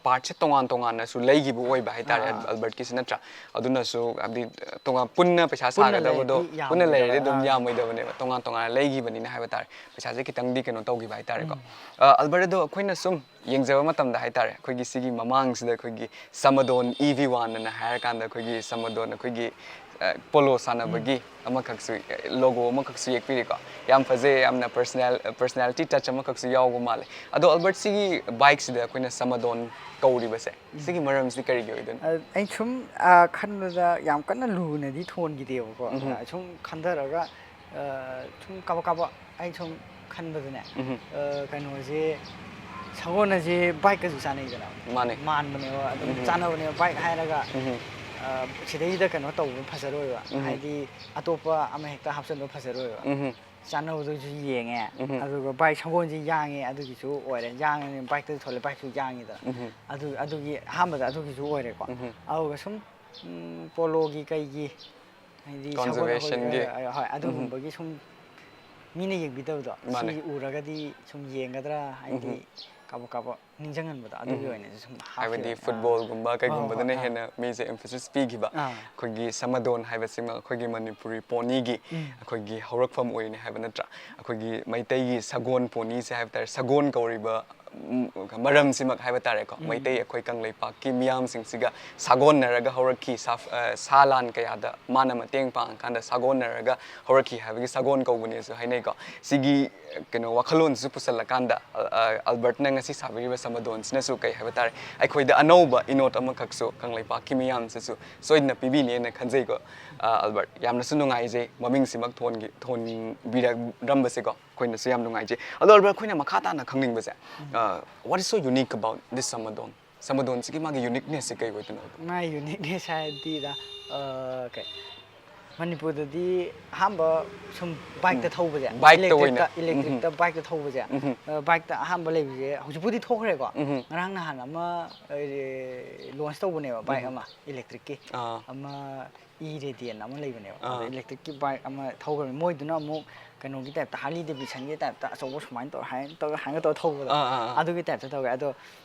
ꯄꯥꯔꯠꯁꯦ ꯇꯣꯉꯥꯟ ꯇꯣꯉꯥꯟꯅꯁꯨ ꯂꯩꯈꯤꯕ ꯑꯣꯏꯕ ꯍꯥꯏꯇꯥꯔꯦ, ꯑꯥ, ꯑꯥ꯫ ꯑꯜꯕꯔꯠꯀꯤꯁꯤ ꯅꯠꯇ꯭ꯔꯥ? ꯑꯗꯨꯅꯁꯨ ꯍꯥꯏꯕꯗꯤ ꯇꯣꯉꯥꯟ, ꯄꯨꯟꯅ ꯄꯩꯁꯥ ꯄꯨꯟꯅ ꯁꯥꯒꯗꯕꯗꯣ ꯂꯩꯔꯗꯤ ꯄꯨꯟꯅ ꯂꯩꯔꯗꯤ ꯌꯥꯝꯃꯣꯏꯗꯕ꯫ ꯑꯗꯨꯝ ꯑꯥ꯫ ꯌꯥꯝꯃꯣꯏꯗꯕꯅꯦꯕ, ꯇꯣꯉꯥꯟ ꯇꯣꯉꯥꯟꯅ ꯂꯩꯈꯤꯕꯅꯤꯅ ꯍꯥꯏꯕ ꯇꯥꯔꯦ꯫ ꯄꯩꯁꯥꯁꯦ ꯈꯤꯇꯪꯗꯤ ꯀꯩꯅꯣ ꯇꯧꯈꯤꯕ ꯍꯥꯏꯇꯥꯔꯦꯀꯣ꯫ ꯎꯝ꯫ ꯑ, ꯑꯜꯕꯔꯠ, ꯑꯗꯣ ꯑꯩꯈꯣꯏꯅ ꯁꯨꯝ ꯌꯦꯡꯖꯕ ꯃꯇꯝꯗ ꯍꯥꯏꯇꯥꯔꯦ, ꯑꯩꯈꯣꯏꯒꯤ ꯁꯤꯒꯤ ꯃꯃꯥꯡꯁꯤꯗ ꯑꯩꯈꯣꯏꯒꯤ ꯁꯃꯥꯗꯣꯟ ꯏ ꯚꯤ ꯋꯥꯟ ꯑꯅ ꯍꯥꯏꯔꯀꯥꯟꯗ ꯑꯩꯈꯣꯏꯒꯤ ꯁꯃꯥꯗꯣꯟ ꯑꯩꯈꯣꯏꯒꯤ, ꯑ, ꯄꯣꯂꯣ ꯁꯥꯟꯅꯕꯒꯤ ꯎꯝ꯫ ꯑꯃꯈꯛꯁꯨ, ꯑ, ꯂꯣꯒꯣ ꯑꯃꯈꯛꯁꯨ ꯌꯦꯛꯄꯤꯔꯤꯀꯣ꯫ ꯌꯥꯝ ꯐꯖꯩ, ꯌꯥꯝꯅ ꯄꯔꯁꯅꯦꯜ-, ꯄꯔꯁꯅꯦꯂꯤꯇꯤ ꯇꯆ ꯑꯃꯈꯛꯁꯨ ꯌꯥꯎꯕ ꯃꯥꯜꯂꯦ꯫ ꯑꯗꯣ ꯑꯜꯕꯔꯠ, ꯁꯤꯒꯤ ꯕꯥꯏꯛꯁꯤꯗ ꯑꯩꯈꯣꯏꯅ ꯁꯃꯥꯗꯣꯟ ꯀꯧꯔꯤꯕꯁꯦ, ꯎꯝ꯫ ꯁꯤꯒꯤ ꯃꯔꯝꯁꯤ ꯀꯔꯤꯒꯤ ꯑꯣꯏꯗꯣꯏꯅꯣ? ꯑ, ꯑꯩ ꯁꯨꯝ, ꯑ, ꯈꯟꯕꯗ ꯌꯥꯝ ꯀꯟꯅ ꯂꯨꯅꯗꯤ ꯊꯣꯟꯈꯤꯗꯦꯕꯀꯣ꯫ ꯎꯝ꯫ ꯑ, ꯁꯨꯝ ꯈꯟꯊꯔꯒ, ꯑ, ꯁꯨꯝ ꯀꯥꯕꯛ ꯀꯥꯕꯛ ꯑꯩ ꯁꯨꯝ ꯈꯟꯕꯗꯅꯦ, ꯎꯝ꯫ ꯑ, ꯀꯩꯅꯣꯁꯦ, ꯁꯒꯣꯜ ꯑꯁꯦ ꯕꯥꯏꯛꯀꯁꯨ ꯆꯥꯅꯩꯗꯅ꯫ ꯃꯥꯅꯦ꯫ ꯃꯥꯟꯕꯅꯦꯕ, ꯑꯗꯨꯝ ꯎꯝ꯫ ꯆꯥꯅꯕꯅꯦꯕ꯫ ꯕꯥꯏꯛ ꯍꯥꯏꯔꯒ, ꯎꯝ꯫ ꯑ, ꯁꯤꯗꯩꯗ ꯀꯩꯅꯣ ꯇꯧꯕ ꯐꯖꯔꯣꯏꯕ꯫ ꯎꯝ꯫ ꯍꯥꯏꯗꯤ ꯑꯇꯣꯞꯄ ꯑꯃ ꯍꯦꯛꯇ ꯍꯥꯞꯆꯤꯟꯕ ꯐꯖꯔꯣꯏꯕ꯫ ꯎꯝ꯫ ꯆꯥꯅꯕꯗꯨꯁꯨ ꯌꯦꯡꯉꯦ, ꯎꯝ꯫ ꯑꯗꯨꯒ ꯕꯥꯏꯛ ꯁꯒꯣꯜꯁꯤ ꯌꯥꯡꯉꯦ, ꯑꯗꯨꯒꯤꯁꯨ ꯑꯣꯏꯔꯦ꯫ ꯌꯥꯡꯉꯅꯤ, ꯕꯥꯏꯛꯇꯁꯨ ꯊꯣꯛꯂꯦ, ꯕꯥꯏꯛꯁꯨ ꯌꯥꯡꯉꯤꯗꯅ꯫ ꯎꯝ꯫ ꯑꯗꯨ, ꯑꯗꯨꯒꯤ ꯑꯍꯥꯟꯕꯗ ꯑꯗꯨꯒꯤꯁꯨ ꯑꯣꯏꯔꯦꯀꯣ꯫ ꯎꯝ꯫ ꯑꯗꯨꯒ ꯁꯨꯝ, ꯎꯝ, ꯄꯣꯂꯣꯒꯤ ꯀꯩꯒꯤ ꯍꯥꯏꯗꯤ ꯁꯒꯣꯜ ꯑꯩꯈꯣꯏ, ꯀꯟꯖꯔꯕꯦꯁꯟꯒꯤ꯫ ꯑ, ꯑ, ꯍꯣꯏ, ꯎꯝ꯫ ꯑꯗꯨꯒꯨꯝꯕꯒꯤ ꯁꯨꯝ ꯃꯤꯅ ꯌꯦꯡꯕꯤꯗꯕꯗꯣ, ꯃꯥꯅꯦ꯫ ꯁꯤ ꯎꯔꯒꯗꯤ ꯁꯨꯝ ꯌꯦꯡꯒꯗ꯭ꯔꯥ ꯍꯥꯏꯗꯤ ꯎꯝ꯫ ꯀꯥꯕꯛ ꯀꯥꯕꯛ ꯅꯤꯡꯁꯤꯡꯍꯟꯕꯗꯣ, ꯑꯗꯨꯒꯤ ꯎꯝ꯫ ꯑꯣꯏꯅꯁꯨ ꯁꯨꯝ ꯍꯥꯏꯕꯗꯤ ꯍꯥꯞꯈꯤꯕꯅꯦ꯫ ꯑꯥ꯫ ꯐꯨꯠꯕꯣꯜꯒꯨꯝꯕ ꯍꯣꯏ, ꯍꯣꯏ, ꯀꯩꯒꯨꯝꯕꯗꯅ ꯍꯣꯏ, ꯑꯥ꯫ ꯍꯦꯟꯅ ꯃꯤꯁꯦ emphasis ꯄꯤꯈꯤꯕ꯫ ꯑꯥ꯫ ꯑꯩꯈꯣꯏꯒꯤ ꯁꯃꯥꯗꯣꯟ ꯍꯥꯏꯕꯁꯤꯃ ꯑꯩꯈꯣꯏꯒꯤ ꯃꯅꯤꯄꯨꯔꯤ ꯄꯣꯅꯤꯒꯤ ꯎꯝ꯫ ꯑꯩꯈꯣꯏꯒꯤ ꯍꯧꯔꯛꯐꯝ ꯑꯣꯏꯔꯤꯅꯤ ꯍꯥꯏꯕ ꯅꯠꯇ꯭ꯔꯥ? ꯑꯩꯈꯣꯏꯒꯤ ꯃꯩꯇꯩꯒꯤ ꯁꯒꯣꯜ ꯄꯣꯅꯤꯁꯦ ꯍꯥꯏꯕ ꯇꯥꯔꯦ, ꯁꯒꯣꯜ ꯀꯧꯔꯤꯕ, ꯎꯝ, ꯃꯔꯝꯁꯤꯃꯛ ꯍꯥꯏꯕ ꯇꯥꯔꯦꯀꯣ, ꯎꯝ꯫ ꯃꯩꯇꯩ ꯑꯩꯈꯣꯏ ꯀꯪꯂꯩꯄꯥꯛꯀꯤ ꯃꯤꯌꯥꯝꯁꯤꯡꯁꯤꯒ ꯁꯥꯒꯣꯟꯅꯔꯒ ꯍꯧꯔꯛꯈꯤ, ꯁꯥ-, ꯑ, ꯁꯥ ꯂꯥꯟ ꯀꯌꯥꯗ ꯃꯥꯅ ꯃꯇꯦꯡ ꯄꯥꯡꯉꯀꯥꯟꯗ ꯁꯥꯒꯣꯟꯅꯔꯒ ꯍꯧꯔꯛꯈꯤ ꯍꯥꯏꯕꯒꯤ ꯁꯒꯣꯜ ꯀꯧꯕꯅꯦꯁꯨ ꯍꯥꯏꯅꯩꯀꯣ꯫ ꯁꯤꯒꯤ, ꯀꯩꯅꯣ, ꯋꯥꯈꯜꯂꯣꯟꯁꯤꯁꯨ ꯄꯨꯁꯜꯂꯀꯥꯟꯗ, ꯑ, ꯑ, ꯑꯜꯕꯔꯠꯅ ꯉꯁꯤ ꯁꯥꯕꯤꯔꯤꯕ ꯁꯃꯥꯗꯣꯟꯁꯤꯅꯁꯨ ꯀꯩ ꯍꯥꯏꯕ ꯇꯥꯔꯦ, ꯑꯩꯈꯣꯏꯗ ꯑꯅꯧꯕ ꯏꯅꯣꯠ ꯑꯃꯈꯛꯁꯨ ꯀꯪꯂꯩꯄꯥꯛꯀꯤ ꯃꯤꯌꯥꯝꯁꯤꯁꯨ ꯁꯣꯏꯗꯅ ꯄꯤꯕꯤꯅꯦꯅ ꯈꯟꯖꯩꯀꯣ꯫ ꯑ, ꯑꯜꯕꯔꯠ, ꯌꯥꯝꯅꯁꯨ ꯅꯨꯡꯉꯥꯏꯖꯩ ꯃꯃꯤꯡꯁꯤꯃꯛ ꯊꯣꯟꯈꯤ-, ꯊꯣꯟꯕꯤꯔꯝꯕꯁꯦꯀꯣ꯫ ꯑꯩꯈꯣꯏꯅꯁꯨ ꯌꯥꯝ ꯅꯨꯡꯉꯥꯏꯖꯩ꯫ ꯑꯗꯣ ꯑꯜꯕꯔꯠ, ꯑꯩꯈꯣꯏꯅ ꯃꯈꯥ ꯇꯥꯅ ꯈꯪꯅꯤꯡꯕꯁꯦ, what is so unique about this ꯁꯃꯗꯣꯟ? ꯁꯃꯗꯣꯟꯁꯤꯒꯤ ꯃꯥꯒꯤ uniquenessꯁꯤ ꯀꯩ ꯑꯣꯏꯗꯣꯏꯅꯣ? ꯃꯥꯏ uniqueness ꯍꯥꯏꯔꯗꯤꯗ ꯀꯩ, ꯃꯅꯤꯄꯨꯔꯗꯗꯤ ꯑꯍꯥꯟꯕ ꯁꯨꯝ bikeꯇ ꯊꯧꯕꯁꯦ, Bikeꯇ ꯑꯣꯏꯅ꯫ Electricꯇ bikeꯇ ꯊꯧꯕꯁꯦ, bikeꯇ ꯑꯍꯥꯟꯕ ꯂꯩꯕꯁꯦ ꯍꯧꯖꯤꯛꯄꯨꯗꯤ ꯊꯣꯛꯈ꯭ꯔꯦꯀꯣ꯫ ꯉꯔꯥꯡ ꯅꯍꯥꯟ ꯑꯃ launch ꯇꯧꯕꯅꯦꯕ bike ꯑꯃ electricꯀꯤ꯫ ꯑꯥ꯫ ꯑꯃ E Radiant ꯑꯃ ꯂꯩꯕꯅꯦꯕ꯫ ꯑꯥ꯫ Electricꯀꯤ bike ꯑꯃ ꯊꯧꯈ꯭ꯔꯕꯅꯤ꯫ ꯃꯣꯏꯗꯨꯅ ꯑꯃꯨꯛ ꯀꯩꯅꯣꯒꯤ typeꯇ, Harley Davidsonꯒꯤ typeꯇ ꯑꯆꯧꯕ ꯁꯨꯃꯥꯏꯅ ꯇꯧꯔ ꯍꯥꯏꯅ ꯇꯧꯔ ꯍꯥꯏꯅ ꯇꯧꯔ ꯊꯧꯕꯗꯣ꯫ ꯑꯥ, ꯑꯥ, ꯑꯥ꯫ ꯑꯗꯨꯒꯤ typeꯇ ꯇꯧꯋꯦ꯫ ꯑꯗꯣ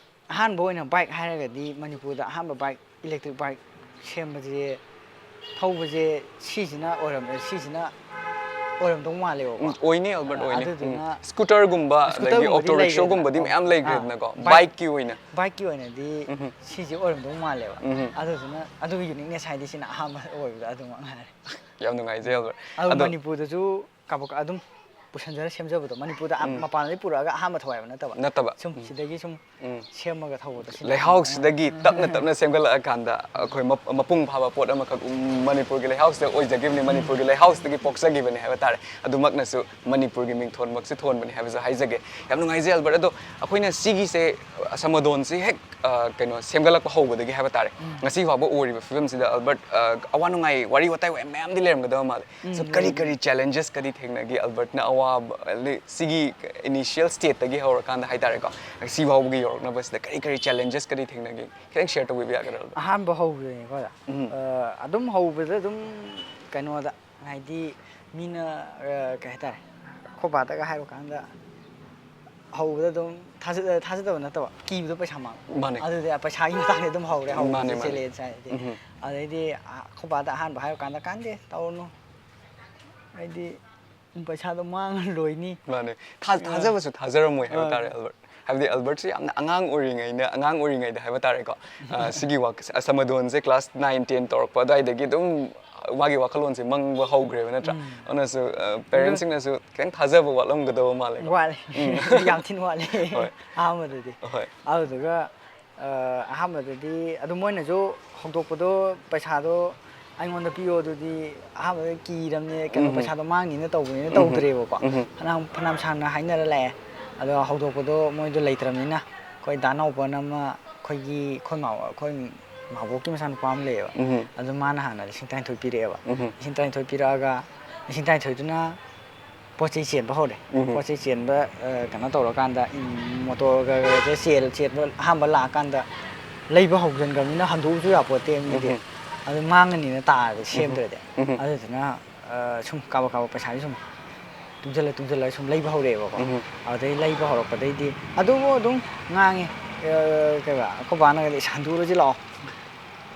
ꯑꯍꯥꯟꯕ ꯑꯣꯏꯅ bike ꯍꯥꯏꯔꯒꯗꯤ ꯃꯅꯤꯄꯨꯔꯗ ꯑꯍꯥꯟꯕ bike, electric bike ꯁꯦꯝꯕꯁꯦ, ꯊꯧꯕꯁꯦ ꯁꯤꯁꯤꯅ ꯑꯣꯏꯔꯝ-, ꯁꯤꯁꯤꯅ ꯑꯣꯏꯔꯝꯗꯧ ꯃꯥꯜꯂꯦꯕꯀꯣ꯫ ꯎꯝ, ꯑꯣꯏꯅꯤ, ꯑꯜꯕꯔꯠ, ꯑꯣꯏꯅꯤ꯫ ꯎꯝ꯫ ꯑꯗꯨꯗꯨꯅ Scooterꯒꯨꯝꯕ, ꯑꯗꯒꯤ Scooterꯒꯨꯝꯕꯗꯤ auto rickshaw ꯒꯨꯝꯕꯗꯤ ꯂꯩꯈ꯭ꯔꯦꯗꯅ꯫ ꯃꯌꯥꯝ ꯑꯥ, ꯂꯩꯈ꯭ꯔꯦꯗꯅꯀꯣ꯫ bike, Bikeꯀꯤ ꯑꯣꯏꯅ꯫ Bikeꯀꯤ ꯑꯣꯏꯅꯗꯤ ꯎꯝ꯫ ꯁꯤꯁꯦ ꯑꯣꯏꯔꯝꯗꯧ ꯃꯥꯜꯂꯦꯕ꯫ ꯎꯝ꯫ ꯑꯗꯨꯗꯨꯅ ꯑꯗꯨꯒꯤ uniqueness ꯍꯥꯏꯗꯤ ꯁꯤꯅ ꯑꯍꯥꯟꯕ ꯑꯣꯏꯕꯗ ꯑꯗꯨꯃꯛ ꯉꯥꯏꯔꯦ꯫ ꯌꯥꯝ ꯅꯨꯡꯉꯥꯏꯖꯩ, ꯑꯜꯕꯔꯠ꯫ ꯑꯗꯨ ꯑꯗꯣ ꯃꯅꯤꯄꯨꯔꯗꯁꯨ ꯀꯥꯕꯛ ꯑꯗꯨꯝ ꯄꯨꯁꯟꯖꯔ ꯁꯦꯝꯖꯕꯗꯣ, ꯃꯅꯤꯄꯨꯔꯗ ꯑ-, ꯎꯝ꯫ ꯃꯄꯥꯟꯗꯒꯤ ꯄꯨꯔꯛꯑꯒ ꯑꯍꯥꯟꯕ ꯊꯧ ꯍꯥꯏꯕ ꯅꯠꯇꯕ꯫ ꯅꯠꯇꯕ꯫ ꯁꯨꯝ ꯎꯝ꯫ ꯁꯤꯗꯒꯤ ꯁꯨꯝ ꯎꯝ꯫ ꯁꯦꯝꯃꯒ ꯊꯧꯕꯗꯣ ꯁꯤꯅ ꯂꯩꯍꯥꯎꯁꯤꯗꯒꯤ ꯇꯞꯅ ꯇꯞꯅ ꯁꯦꯝꯒꯠꯂꯛꯑꯀꯥꯟꯗ ꯑꯩꯈꯣꯏ ꯃꯞ-, ꯃꯄꯨꯡ ꯐꯥꯕ ꯄꯣꯠ ꯑꯃꯈꯛ ꯃꯅꯤꯄꯨꯔꯒꯤ ꯂꯩꯍꯥꯎꯁꯤꯗ ꯑꯣꯏꯖꯈꯤꯕꯅꯤ, ꯃꯅꯤꯄꯨꯔꯒꯤ ꯂꯩꯍꯥꯎꯁꯤꯗꯒꯤ ꯄꯣꯛꯆꯈꯤꯕꯅꯤ ꯍꯥꯏꯕ ꯇꯥꯔꯦ꯫ ꯑꯗꯨꯃꯛꯅꯁꯨ ꯃꯅꯤꯄꯨꯔꯒꯤ ꯃꯤꯡꯊꯣꯟꯃꯛꯁꯨ ꯊꯣꯟꯕꯅꯤ ꯍꯥꯏꯕꯁꯨ ꯍꯥꯏꯖꯒꯦ꯫ ꯌꯥꯝ ꯅꯨꯡꯉꯥꯏꯖꯩ, ꯑꯜꯕꯔꯠ꯫ ꯑꯗꯣ ꯑꯩꯈꯣꯏꯅ ꯁꯤꯒꯤꯁꯦ, ꯁꯃꯗꯣꯟꯁꯤ ꯍꯦꯛ, ꯑ, ꯀꯩꯅꯣ, ꯁꯦꯝꯒꯠꯂꯛꯄ ꯍꯧꯕꯗꯒꯤ ꯍꯥꯏꯕ ꯇꯥꯔꯦ, ꯉꯁꯤ ꯐꯥꯎꯕ ꯑꯣꯏꯔꯤꯕ ꯐꯤꯕꯝꯁꯤꯗ, ꯑꯜꯕꯔꯠ, ꯑ, ꯑꯋꯥ ꯅꯨꯡꯉꯥꯏ, ꯋꯥꯔꯤ ꯋꯥꯇꯥꯏ ꯃꯌꯥꯝꯗꯤ ꯂꯩꯔꯝꯒꯗꯕ ꯃꯥꯜꯂꯦ꯫ So, ꯀꯔꯤ ꯀꯔꯤ challenges ꯀꯗꯤ ꯊꯦꯡꯅꯈꯤ? ꯑꯜꯕꯔꯠꯅ ꯑꯋꯥꯕ, ꯁꯤꯒꯤ initial stateꯇꯒꯤ ꯍꯧꯔꯀꯥꯟꯗ ꯍꯥꯏꯇꯥꯔꯦꯀꯣ, ꯁꯤ ꯐꯥꯎꯕꯒꯤ ꯌꯧꯔꯛꯅꯕꯁꯤꯗ ꯀꯔꯤ ꯀꯔꯤ challenges ꯀꯗꯤ ꯊꯦꯡꯅꯈꯤ? ꯈꯤꯇꯪ share ꯇꯧꯕꯤꯕ ꯌꯥꯒꯗ꯭ꯔꯥ, ꯑꯜꯕꯔꯠ? ꯑꯍꯥꯟꯕ ꯍꯧꯕꯗꯅꯤꯀꯣ, ꯎꯝ꯫ ꯑ, ꯑꯗꯨꯝ ꯍꯧꯕꯗ ꯑꯗꯨꯝ ꯀꯩꯅꯣꯗ, ꯍꯥꯏꯗꯤ ꯃꯤꯅ, ꯑ, ꯀꯩ ꯍꯥꯏꯇꯥꯔꯦ, ꯑꯩꯈꯣꯏ ꯕꯥꯗꯒ ꯍꯥꯏꯔꯨꯀꯥꯟꯗ ꯍꯧꯕꯗ ꯑꯗꯨꯝ ꯊꯥꯖ-, ꯊꯥꯖꯗꯕ ꯅꯠꯇꯕ, ꯀꯤꯕꯗꯣ ꯄꯩꯁꯥ ꯃꯥꯡꯕ꯫ ꯃꯥꯅꯦ꯫ ꯑꯗꯨꯗꯤ ꯄꯩꯁꯥꯒꯤ ꯃꯇꯥꯡꯗ ꯑꯗꯨꯝ ꯍꯧꯔꯦ, ꯍꯧꯕꯗꯤ ꯃꯥꯅꯦ, ꯃꯥꯅꯦ꯫ Challenge ꯍꯥꯏꯗꯤ꯫ ꯎꯝ꯫ ꯑꯗꯩꯗꯤ, ꯑ, ꯑꯩꯈꯣꯏ ꯕꯥꯗ ꯑꯍꯥꯟꯕ ꯍꯥꯏꯔꯨꯀꯥꯟꯗ, "ꯀꯥꯟꯗꯦ, ꯇꯧꯔꯨꯅꯨ, ꯍꯥꯏꯗꯤ ꯄꯩꯁꯥꯗꯣ ꯃꯥꯡꯉ ꯂꯣꯏꯅꯤ"꯫ ꯃꯥꯅꯦ꯫ ꯊꯥ-, ꯊꯥꯖꯕꯁꯨ ꯊꯥꯖꯔꯝꯃꯣꯏ ꯍꯥꯏꯕ ꯑ, ꯇꯥꯔꯦ, ꯑꯜꯕꯔꯠ꯫ ꯍꯥꯏꯕꯗꯤ ꯑꯜꯕꯔꯠꯁꯦ ꯌꯥꯝꯅ ꯑꯉꯥꯡ ꯑꯣꯏꯔꯤꯉꯩꯗ, ꯑꯉꯥꯡ ꯑꯣꯏꯔꯤꯉꯩꯗ ꯍꯥꯏꯕ ꯇꯥꯔꯦꯀꯣ, ꯑ, ꯁꯤꯒꯤ ꯋꯥꯛ-, ꯑ, ꯁꯃꯗꯣꯟꯁꯦ class nine ten ꯇꯧꯔꯛꯄ ꯑꯗꯨꯋꯥꯏꯗꯒꯤ ꯑꯗꯨꯝ ꯃꯥꯒꯤ ꯋꯥꯈꯜꯂꯣꯟꯁꯦ ꯃꯪꯕ ꯍꯧꯈ꯭ꯔꯦꯕ, ꯅꯠꯇ꯭ꯔꯥ? ꯑꯗꯨꯅꯁꯨ, ꯑ, parentsꯁꯤꯡꯅꯁꯨ ꯈꯤꯇꯪ ꯊꯥꯖꯕ ꯋꯥꯠꯂꯝꯒꯗꯕ ꯃꯥꯜꯂꯦꯀꯣ꯫ ꯋꯥꯠꯂꯦ꯫ ꯎꯝ꯫ ꯌꯥꯝ ꯊꯤꯅ ꯋꯥꯠꯂꯦ꯫ ꯍꯣꯏ꯫ ꯑꯍꯥꯟꯕꯗꯗꯤ꯫ ꯍꯣꯏ꯫ ꯑꯗꯨꯗꯨꯒ, ꯑ, ꯑꯍꯥꯟꯕꯗꯗꯤ ꯑꯗꯨ ꯃꯣꯏꯅꯁꯨ ꯍꯧꯗꯣꯛꯄꯗꯣ ꯄꯩꯁꯥꯗꯣ ꯑꯩꯉꯣꯟꯗ ꯄꯤꯌꯣ ꯑꯗꯨꯗꯤ ꯑꯍꯥꯟꯕꯗ ꯀꯤꯔꯝꯅꯦ, ꯀꯩꯅꯣ, ꯎꯝ꯫ ꯄꯩꯁꯥꯗꯣ ꯃꯥꯡꯅꯤꯅ ꯇꯧꯕꯅꯤꯅ ꯎꯝ꯫ ꯇꯧꯗ꯭ꯔꯦꯕꯀꯣ꯫ ꯎꯝ꯫ ꯐꯅꯌꯥꯝ, ꯐꯅꯌꯥꯝ ꯁꯥꯡꯅ ꯍꯥꯏꯅꯔ ꯂꯥꯛꯑꯦ꯫ ꯑꯗꯣ ꯍꯧꯗꯣꯛꯄꯗꯣ ꯃꯣꯏꯗꯣ ꯂꯩꯇ꯭ꯔꯕꯅꯤꯅ ꯑꯩꯈꯣꯏ ꯗꯥ ꯅꯥꯎꯕꯅ ꯑꯃ, ꯑꯩꯈꯣꯏꯒꯤ, ꯑꯩꯈꯣꯏ ꯃꯥ-, ꯑꯩꯈꯣꯏ ꯃꯥꯕꯣꯛꯀꯤ ꯃꯆꯥꯅꯨꯄꯥ ꯑꯃ ꯂꯩꯌꯦꯕ꯫ ꯎꯝ꯫ ꯑꯗꯨ ꯃꯥꯅ ꯍꯥꯟꯅ ꯂꯤꯁꯤꯡ ꯇꯔꯥꯅꯤꯊꯣꯏ ꯄꯤꯔꯛꯑꯦꯕ꯫ ꯎꯝ꯫ ꯂꯤꯁꯤꯡ ꯇꯔꯥꯅꯤꯊꯣꯏ ꯄꯤꯔꯛꯑꯒ ꯂꯤꯁꯤꯡ ꯇꯔꯥꯅꯤꯊꯣꯏꯗꯨꯅ ꯄꯣꯠ ꯆꯩ ꯆꯦꯟꯕ ꯍꯧꯔꯦ꯫ ꯎꯝ꯫ ꯄꯣꯠ ꯆꯩ ꯆꯦꯟꯕ, ꯑ, ꯀꯩꯅꯣ ꯇꯧꯔꯀꯥꯟꯗ, ꯎꯝ, ꯃꯣꯇꯣꯔꯒ ꯆꯦꯜ-, ꯆꯦꯟꯕ ꯑꯍꯥꯟꯕ ꯂꯥꯛꯑꯀꯥꯟꯗ ꯂꯩꯕ ꯍꯧꯖꯤꯟꯈ꯭ꯔꯕꯅꯤꯅ ꯍꯟꯗꯣꯛꯎꯁꯨ ꯌꯥꯄꯣꯠꯇꯦ ꯃꯤꯗꯤ꯫ ꯎꯝ꯫ ꯑꯗꯨ ꯃꯥꯡꯉꯅꯤꯅ ꯇꯥꯔꯗꯤ ꯎꯝ꯫ ꯁꯦꯝꯗ꯭ꯔꯗꯤ꯫ ꯎꯝ꯫ ꯑꯗꯨꯗꯨꯅ, ꯑ, ꯁꯨꯝ ꯀꯥꯕꯛ ꯀꯥꯕꯛ ꯄꯩꯁꯥꯁꯦ ꯁꯨꯝ ꯇꯨꯡꯁꯤꯜꯂ ꯇꯨꯡꯁꯤꯜꯂꯒ ꯁꯨꯝ ꯂꯩꯕ ꯍꯧꯔꯛꯑꯦꯕꯀꯣ꯫ ꯎꯝ꯫ ꯑꯗꯨꯗꯩ ꯂꯩꯕ ꯍꯧꯔꯛꯄꯗꯩꯗꯤ ꯑꯗꯨꯕꯨ ꯑꯗꯨꯝ ꯉꯥꯡꯉꯤ, ꯑ, ꯀꯩꯕ, ꯑꯩꯈꯣꯏ ꯕꯥꯅꯒꯗꯤ, "ꯏꯁ, ꯍꯟꯗꯣꯛꯎꯔꯁꯤ ꯂꯥꯛꯑꯣ꯫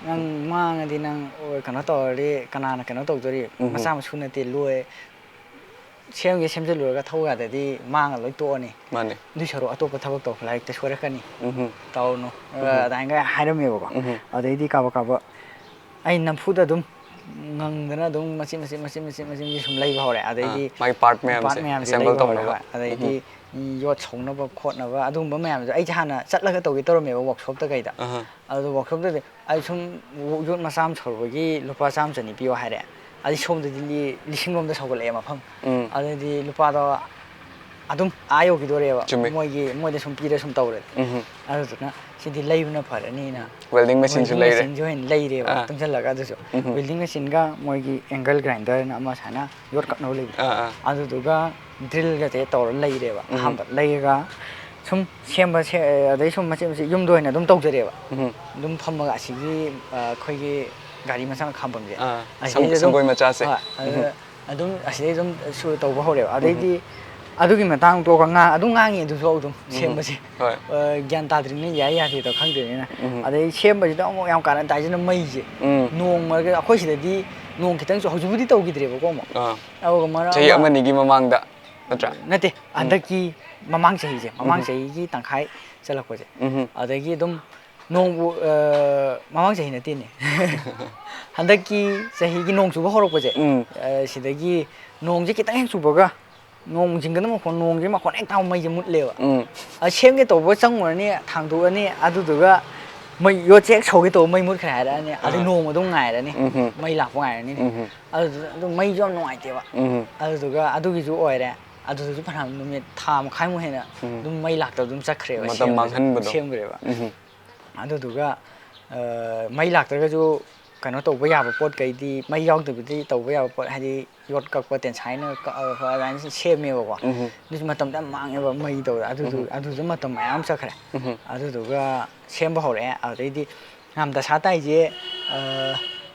ꯅꯪ ꯃꯥꯡꯉꯗꯤ ꯅꯪ, ꯑꯣ, ꯀꯩꯅꯣ ꯇꯧꯔꯗꯤ ꯀꯅꯥꯅ ꯀꯩꯅꯣ ꯇꯧꯗꯣꯔꯤ? ꯎꯝ꯫ ꯃꯆꯥ ꯃꯁꯨ ꯅꯠꯇꯦ, ꯂꯣꯏ꯫ ꯁꯦꯝꯒꯦ ꯁꯦꯝꯖꯤꯜꯂꯨꯔꯒ ꯊꯧ ꯌꯥꯗ꯭ꯔꯗꯤ ꯃꯥꯡꯉ ꯂꯣꯏ ꯇꯣꯛꯑꯅꯤ꯫ ꯃꯥꯅꯦ꯫ ꯑꯗꯨꯏ ꯁꯔꯨꯛ ꯑꯇꯣꯞꯄ ꯊꯕꯛ ꯇꯧ, ꯂꯥꯏꯔꯤꯛꯇ ꯁꯣꯏꯔꯛꯀꯅꯤ꯫ ꯎꯝ꯫ ꯇꯧꯔꯨꯅꯨ", ꯎꯝ꯫ ꯑꯗꯥꯏꯅꯒ ꯍꯥꯏꯔꯝꯃꯦꯕꯀꯣ꯫ ꯎꯝ꯫ ꯑꯗꯩꯗꯤ ꯀꯥꯕꯛ ꯀꯥꯕꯛ ꯑꯩ ꯅꯝꯐꯨꯗ ꯑꯗꯨꯝ ꯉꯪꯗꯅ ꯑꯗꯨꯝ ꯃꯆꯤꯠ ꯃꯆꯤꯠ ꯃꯆꯤꯠ ꯃꯆꯤꯠ ꯃꯆꯤꯠ ꯁꯨꯝ ꯂꯩꯕ ꯍꯧꯔꯦ꯫ ꯑꯥ, ꯑꯗꯩꯗꯤ ꯃꯥꯒꯤ part ꯃꯌꯥꯝꯁꯦ part ꯃꯌꯥꯝꯁꯦ assemble ꯂꯩꯕ ꯍꯧꯔꯦ꯫ ꯇꯧꯅꯕ꯫ ꯍꯣꯏ꯫ ꯑꯗꯩꯗꯤ ꯎꯝ꯫ ꯌꯣꯠ ꯁꯧꯅꯕ ꯈꯣꯠꯅꯕ ꯑꯗꯨꯒꯨꯝꯕ ꯃꯌꯥꯝꯗꯣ ꯑꯩꯁꯦ ꯍꯥꯟꯅ ꯆꯠꯂꯒ ꯇꯧꯒꯦ ꯇꯧꯔꯝꯃꯦꯕ workshopꯇ ꯀꯩꯗ꯫ ꯑꯍꯥ꯫ ꯑꯗꯨ workshopꯇꯗꯤ ꯑꯩ ꯁꯨꯝ ꯌꯣꯠ ꯃꯆꯥ ꯑꯃ ꯁꯧꯔꯨꯕꯒꯤ ꯂꯨꯄꯥ ꯆꯥꯝꯃ ꯆꯅꯤ ꯄꯤꯌꯣ ꯍꯥꯏꯔꯦ꯫ ꯑꯗꯩ ꯁꯣꯝꯗꯗꯤ ꯂꯤ-, ꯂꯤꯁꯤꯡ ꯂꯣꯝꯗ ꯁꯧꯒꯠꯂꯛꯑꯦ ꯃꯐꯝ꯫ ꯎꯝ꯫ ꯑꯗꯩꯗꯤ ꯂꯨꯄꯥꯗꯣ ꯑꯗꯨꯝ ꯑꯥ ꯌꯧꯈꯤꯗꯣꯔꯦꯕ꯫ ꯆꯨꯝꯃꯤ꯫ ꯃꯣꯏꯒꯤ, ꯃꯣꯏꯗ ꯁꯨꯝ ꯄꯤꯔ ꯁꯨꯝ ꯇꯧꯔꯗꯤ꯫ ꯎꯝ꯫ ꯑꯗꯨꯗꯨꯅ ꯁꯤꯗꯤ ꯂꯩꯕꯅ ꯐꯔꯅꯤꯅ welding machineꯁꯨ welding ꯂꯩꯔꯦ꯫ Machineꯁꯨ ꯑꯣꯏꯅ ꯂꯩꯔꯦꯕ, ꯑꯥ꯫ ꯇꯨꯡꯁꯤꯜꯂꯒ ꯑꯗꯨꯁꯨ꯫ ꯎꯝ꯫ Welding machineꯒ ꯃꯣꯏꯒꯤ angle grinderꯅ ꯑꯃ ꯁꯨꯃꯥꯏꯅ ꯌꯣꯠ ꯀꯛꯅꯕ ꯂꯩꯕꯗꯣ꯫ ꯑꯥ, ꯑꯥ꯫ ꯑꯗꯨꯗꯨꯒ drillꯒꯁꯦ ꯇꯧꯔ ꯂꯩꯔꯦꯕ꯫ ꯎꯝ꯫ ꯑꯍꯥꯟꯕ ꯂꯩꯔꯒ ꯁꯨꯝ ꯁꯦꯝꯕ ꯁꯦ-, ꯑꯗꯩ ꯁꯨꯝ ꯃꯆꯦꯠ ꯃꯆꯦꯠ ꯌꯨꯝꯗ ꯑꯣꯏꯅ ꯑꯗꯨꯝ ꯇꯧꯖꯔꯦꯕ꯫ ꯎꯝ꯫ ꯑꯗꯨꯝ ꯐꯝꯃꯒ ꯑꯁꯤꯒꯤ, ꯑ, ꯑꯩꯈꯣꯏꯒꯤ ꯒꯥꯔꯤ ꯃꯆꯥ ꯈꯥꯝꯐꯝꯁꯦ꯫ ꯑꯥ, ꯑꯁꯤꯗꯩꯗ ꯁꯪ-, ꯑꯗꯨꯝ, ꯁꯪꯒꯣꯏ ꯃꯆꯥꯁꯦ꯫ ꯍꯣꯏ, ꯑꯗꯨꯗ ꯎꯝ꯫ ꯑꯗꯨꯝ ꯑꯁꯤꯗꯩ ꯑꯗꯨꯝ ꯁꯨ ꯇꯧꯕ ꯍꯧꯔꯦꯕ꯫ ꯎꯝ꯫ ꯑꯗꯩꯗꯤ ꯑꯗꯨꯒꯤ ꯃꯇꯥꯡ ꯇꯣꯛꯑꯒ ꯉꯥ-, ꯑꯗꯨꯝ ꯉꯥꯡꯉꯤ ꯑꯗꯨꯁꯨ ꯑꯗꯨꯝ ꯎꯝ꯫ ꯁꯦꯝꯕꯁꯦ꯫ ꯍꯣꯏ꯫ ꯑ, ꯒ꯭ꯌꯥꯟ ꯇꯥꯗ꯭ꯔꯤꯕꯅꯤꯅ ꯌꯥꯏ ꯌꯥꯗꯦꯗꯣ ꯈꯪꯗ꯭ꯔꯤꯕꯅꯤꯅ꯫ ꯎꯝ꯫ ꯑꯗꯩ ꯁꯦꯝꯕꯁꯤꯗ ꯑꯃꯨꯛ ꯌꯥꯝ ꯀꯥꯔꯟ ꯇꯥꯏꯁꯤꯅ ꯃꯩꯁꯦ꯫ ꯎꯝ꯫ ꯅꯣꯡꯃꯒ ꯑꯩꯈꯣꯏ ꯁꯤꯗꯗꯤ ꯅꯣꯡ ꯈꯤꯇꯪ ꯆꯨ-, ꯍꯧꯖꯤꯛꯄꯨꯗꯤ ꯇꯧꯈꯤꯗ꯭ꯔꯦꯕꯀꯣ ꯑꯃꯨꯛ꯫ ꯑꯥ꯫ ꯑꯗꯨꯒ ꯃꯔꯛ ꯆꯍꯤ ꯑꯃ ꯑꯃꯅꯤꯒꯤ ꯃꯃꯥꯡꯗ ꯅꯠꯇ꯭ꯔꯥ? ꯅꯠꯇꯦ, ꯎꯝ꯫ ꯍꯟꯗꯛꯀꯤ ꯃꯃꯥꯡ ꯆꯍꯤꯁꯦ, ꯃꯃꯥꯡ ꯎꯝ꯫ ꯆꯍꯤꯒꯤ ꯇꯪꯈꯥꯏ ꯆꯜꯂꯛꯄꯁꯦ꯫ ꯎꯝ꯫ ꯑꯗꯒꯤ ꯑꯗꯨꯝ ꯅꯣꯡꯕꯨ, ꯑ, ꯃꯃꯥꯡ ꯆꯍꯤ ꯅꯠꯇꯦꯅꯦ꯫ ꯍꯟꯗꯛꯀꯤ ꯆꯍꯤꯒꯤ ꯅꯣꯡ ꯆꯨꯕ ꯍꯧꯔꯛꯄꯁꯦ, ꯎꯝ꯫ ꯑ, ꯁꯤꯗꯒꯤ ꯅꯣꯡꯁꯦ ꯈꯤꯇꯪ ꯍꯦꯛ ꯆꯨꯕꯒ ꯅꯣꯡ ꯆꯤꯡꯒꯗꯕ ꯃꯈꯣꯟ, ꯅꯣꯡꯁꯦ ꯃꯈꯣꯟ ꯍꯦꯛ ꯇꯥꯕ ꯃꯩꯁꯦ ꯃꯨꯠꯂꯦꯕ꯫ ꯎꯝ꯫ ꯑ, ꯁꯦꯝꯒꯦ ꯇꯧꯕ ꯆꯪꯉꯨꯔꯅꯤ, ꯊꯥꯡꯗꯣꯛꯑꯅꯤ, ꯑꯗꯨꯗꯨꯒ ꯃꯩ ꯌꯣꯠꯁꯦ ꯍꯦꯛ ꯁꯧꯒꯦ ꯇꯧꯕ, ꯃꯩ ꯃꯨꯠꯈ꯭ꯔꯦ ꯍꯥꯏꯔꯛꯑꯅꯤ, ꯑꯗꯨ ꯑꯥ꯫ ꯅꯣꯡꯃ ꯑꯗꯨꯝ ꯉꯥꯏꯔꯅꯤ, ꯎꯝꯍꯨꯝ꯫ ꯃꯩ ꯂꯥꯛꯄ ꯉꯥꯏꯔꯅꯤ꯫ ꯎꯝꯍꯨꯝ꯫ ꯑꯗꯨꯗꯨꯅ ꯑꯗꯨꯝ ꯃꯩꯁꯨ ꯌꯥꯝ ꯅꯨꯡꯉꯥꯏꯇꯦꯕ꯫ ꯎꯝꯍꯨꯝ꯫ ꯑꯗꯨꯗꯨꯒ ꯑꯗꯨꯒꯤꯁꯨ ꯑꯣꯏꯔꯦ, ꯑꯗꯨꯗꯁꯨ ꯐꯅꯌꯥꯝ ꯅꯨꯃꯤꯠ ꯊꯥ ꯃꯈꯥꯏꯃꯨꯛ ꯍꯦꯟꯅ ꯎꯝ꯫ ꯑꯗꯨꯝ ꯃꯩ ꯂꯥꯛꯇꯕ ꯑꯗꯨꯝ ꯆꯠꯈ꯭ꯔꯦꯕ, ꯃꯇꯝ ꯁꯦꯝꯕꯁꯦ, ꯃꯥꯡꯍꯟꯕꯗꯣ꯫ ꯁꯦꯝꯈ꯭ꯔꯦꯕ꯫ ꯎꯝꯍꯨꯝ꯫ ꯑꯗꯨꯗꯨꯒ ꯑ, ꯃꯩ ꯂꯥꯛꯇ꯭ꯔꯒꯁꯨ ꯀꯩꯅꯣ ꯇꯧꯕ ꯌꯥꯕ ꯄꯣꯠ ꯀꯩꯗꯤ, ꯃꯩ ꯌꯥꯎꯗꯕꯤꯗꯤ ꯇꯧꯕ ꯌꯥꯕ ꯄꯣꯠ, ꯍꯥꯏꯗꯤ ꯌꯣꯠ ꯀꯛꯄ, ꯇꯦꯟꯁꯥꯏꯅ ꯀꯛꯑꯒ ꯑꯗꯨꯃꯥꯏꯅ ꯁꯦꯝꯃꯦꯕꯀꯣ꯫ ꯎꯝꯍꯨꯝ꯫ ꯑꯗꯨꯁꯨ ꯃꯇꯝꯗꯣ ꯌꯥꯝ ꯃꯥꯡꯉꯦꯕ, ꯃꯩ ꯇꯧꯕꯗ꯫ ꯑꯗꯨꯗꯨ ꯎꯝꯍꯨꯝ꯫ ꯑꯗꯨꯁꯨ ꯃꯇꯝ ꯃꯌꯥꯝ ꯆꯠꯈ꯭ꯔꯦ꯫ ꯎꯝꯍꯨꯝ꯫ ꯑꯗꯨꯗꯨꯒ ꯁꯦꯝꯕ ꯍꯧꯔꯛꯑꯦ꯫ ꯑꯗꯨꯗꯩꯗꯤ ꯌꯥꯝ ꯗꯁꯥ ꯇꯥꯏꯁꯦ, ꯑ,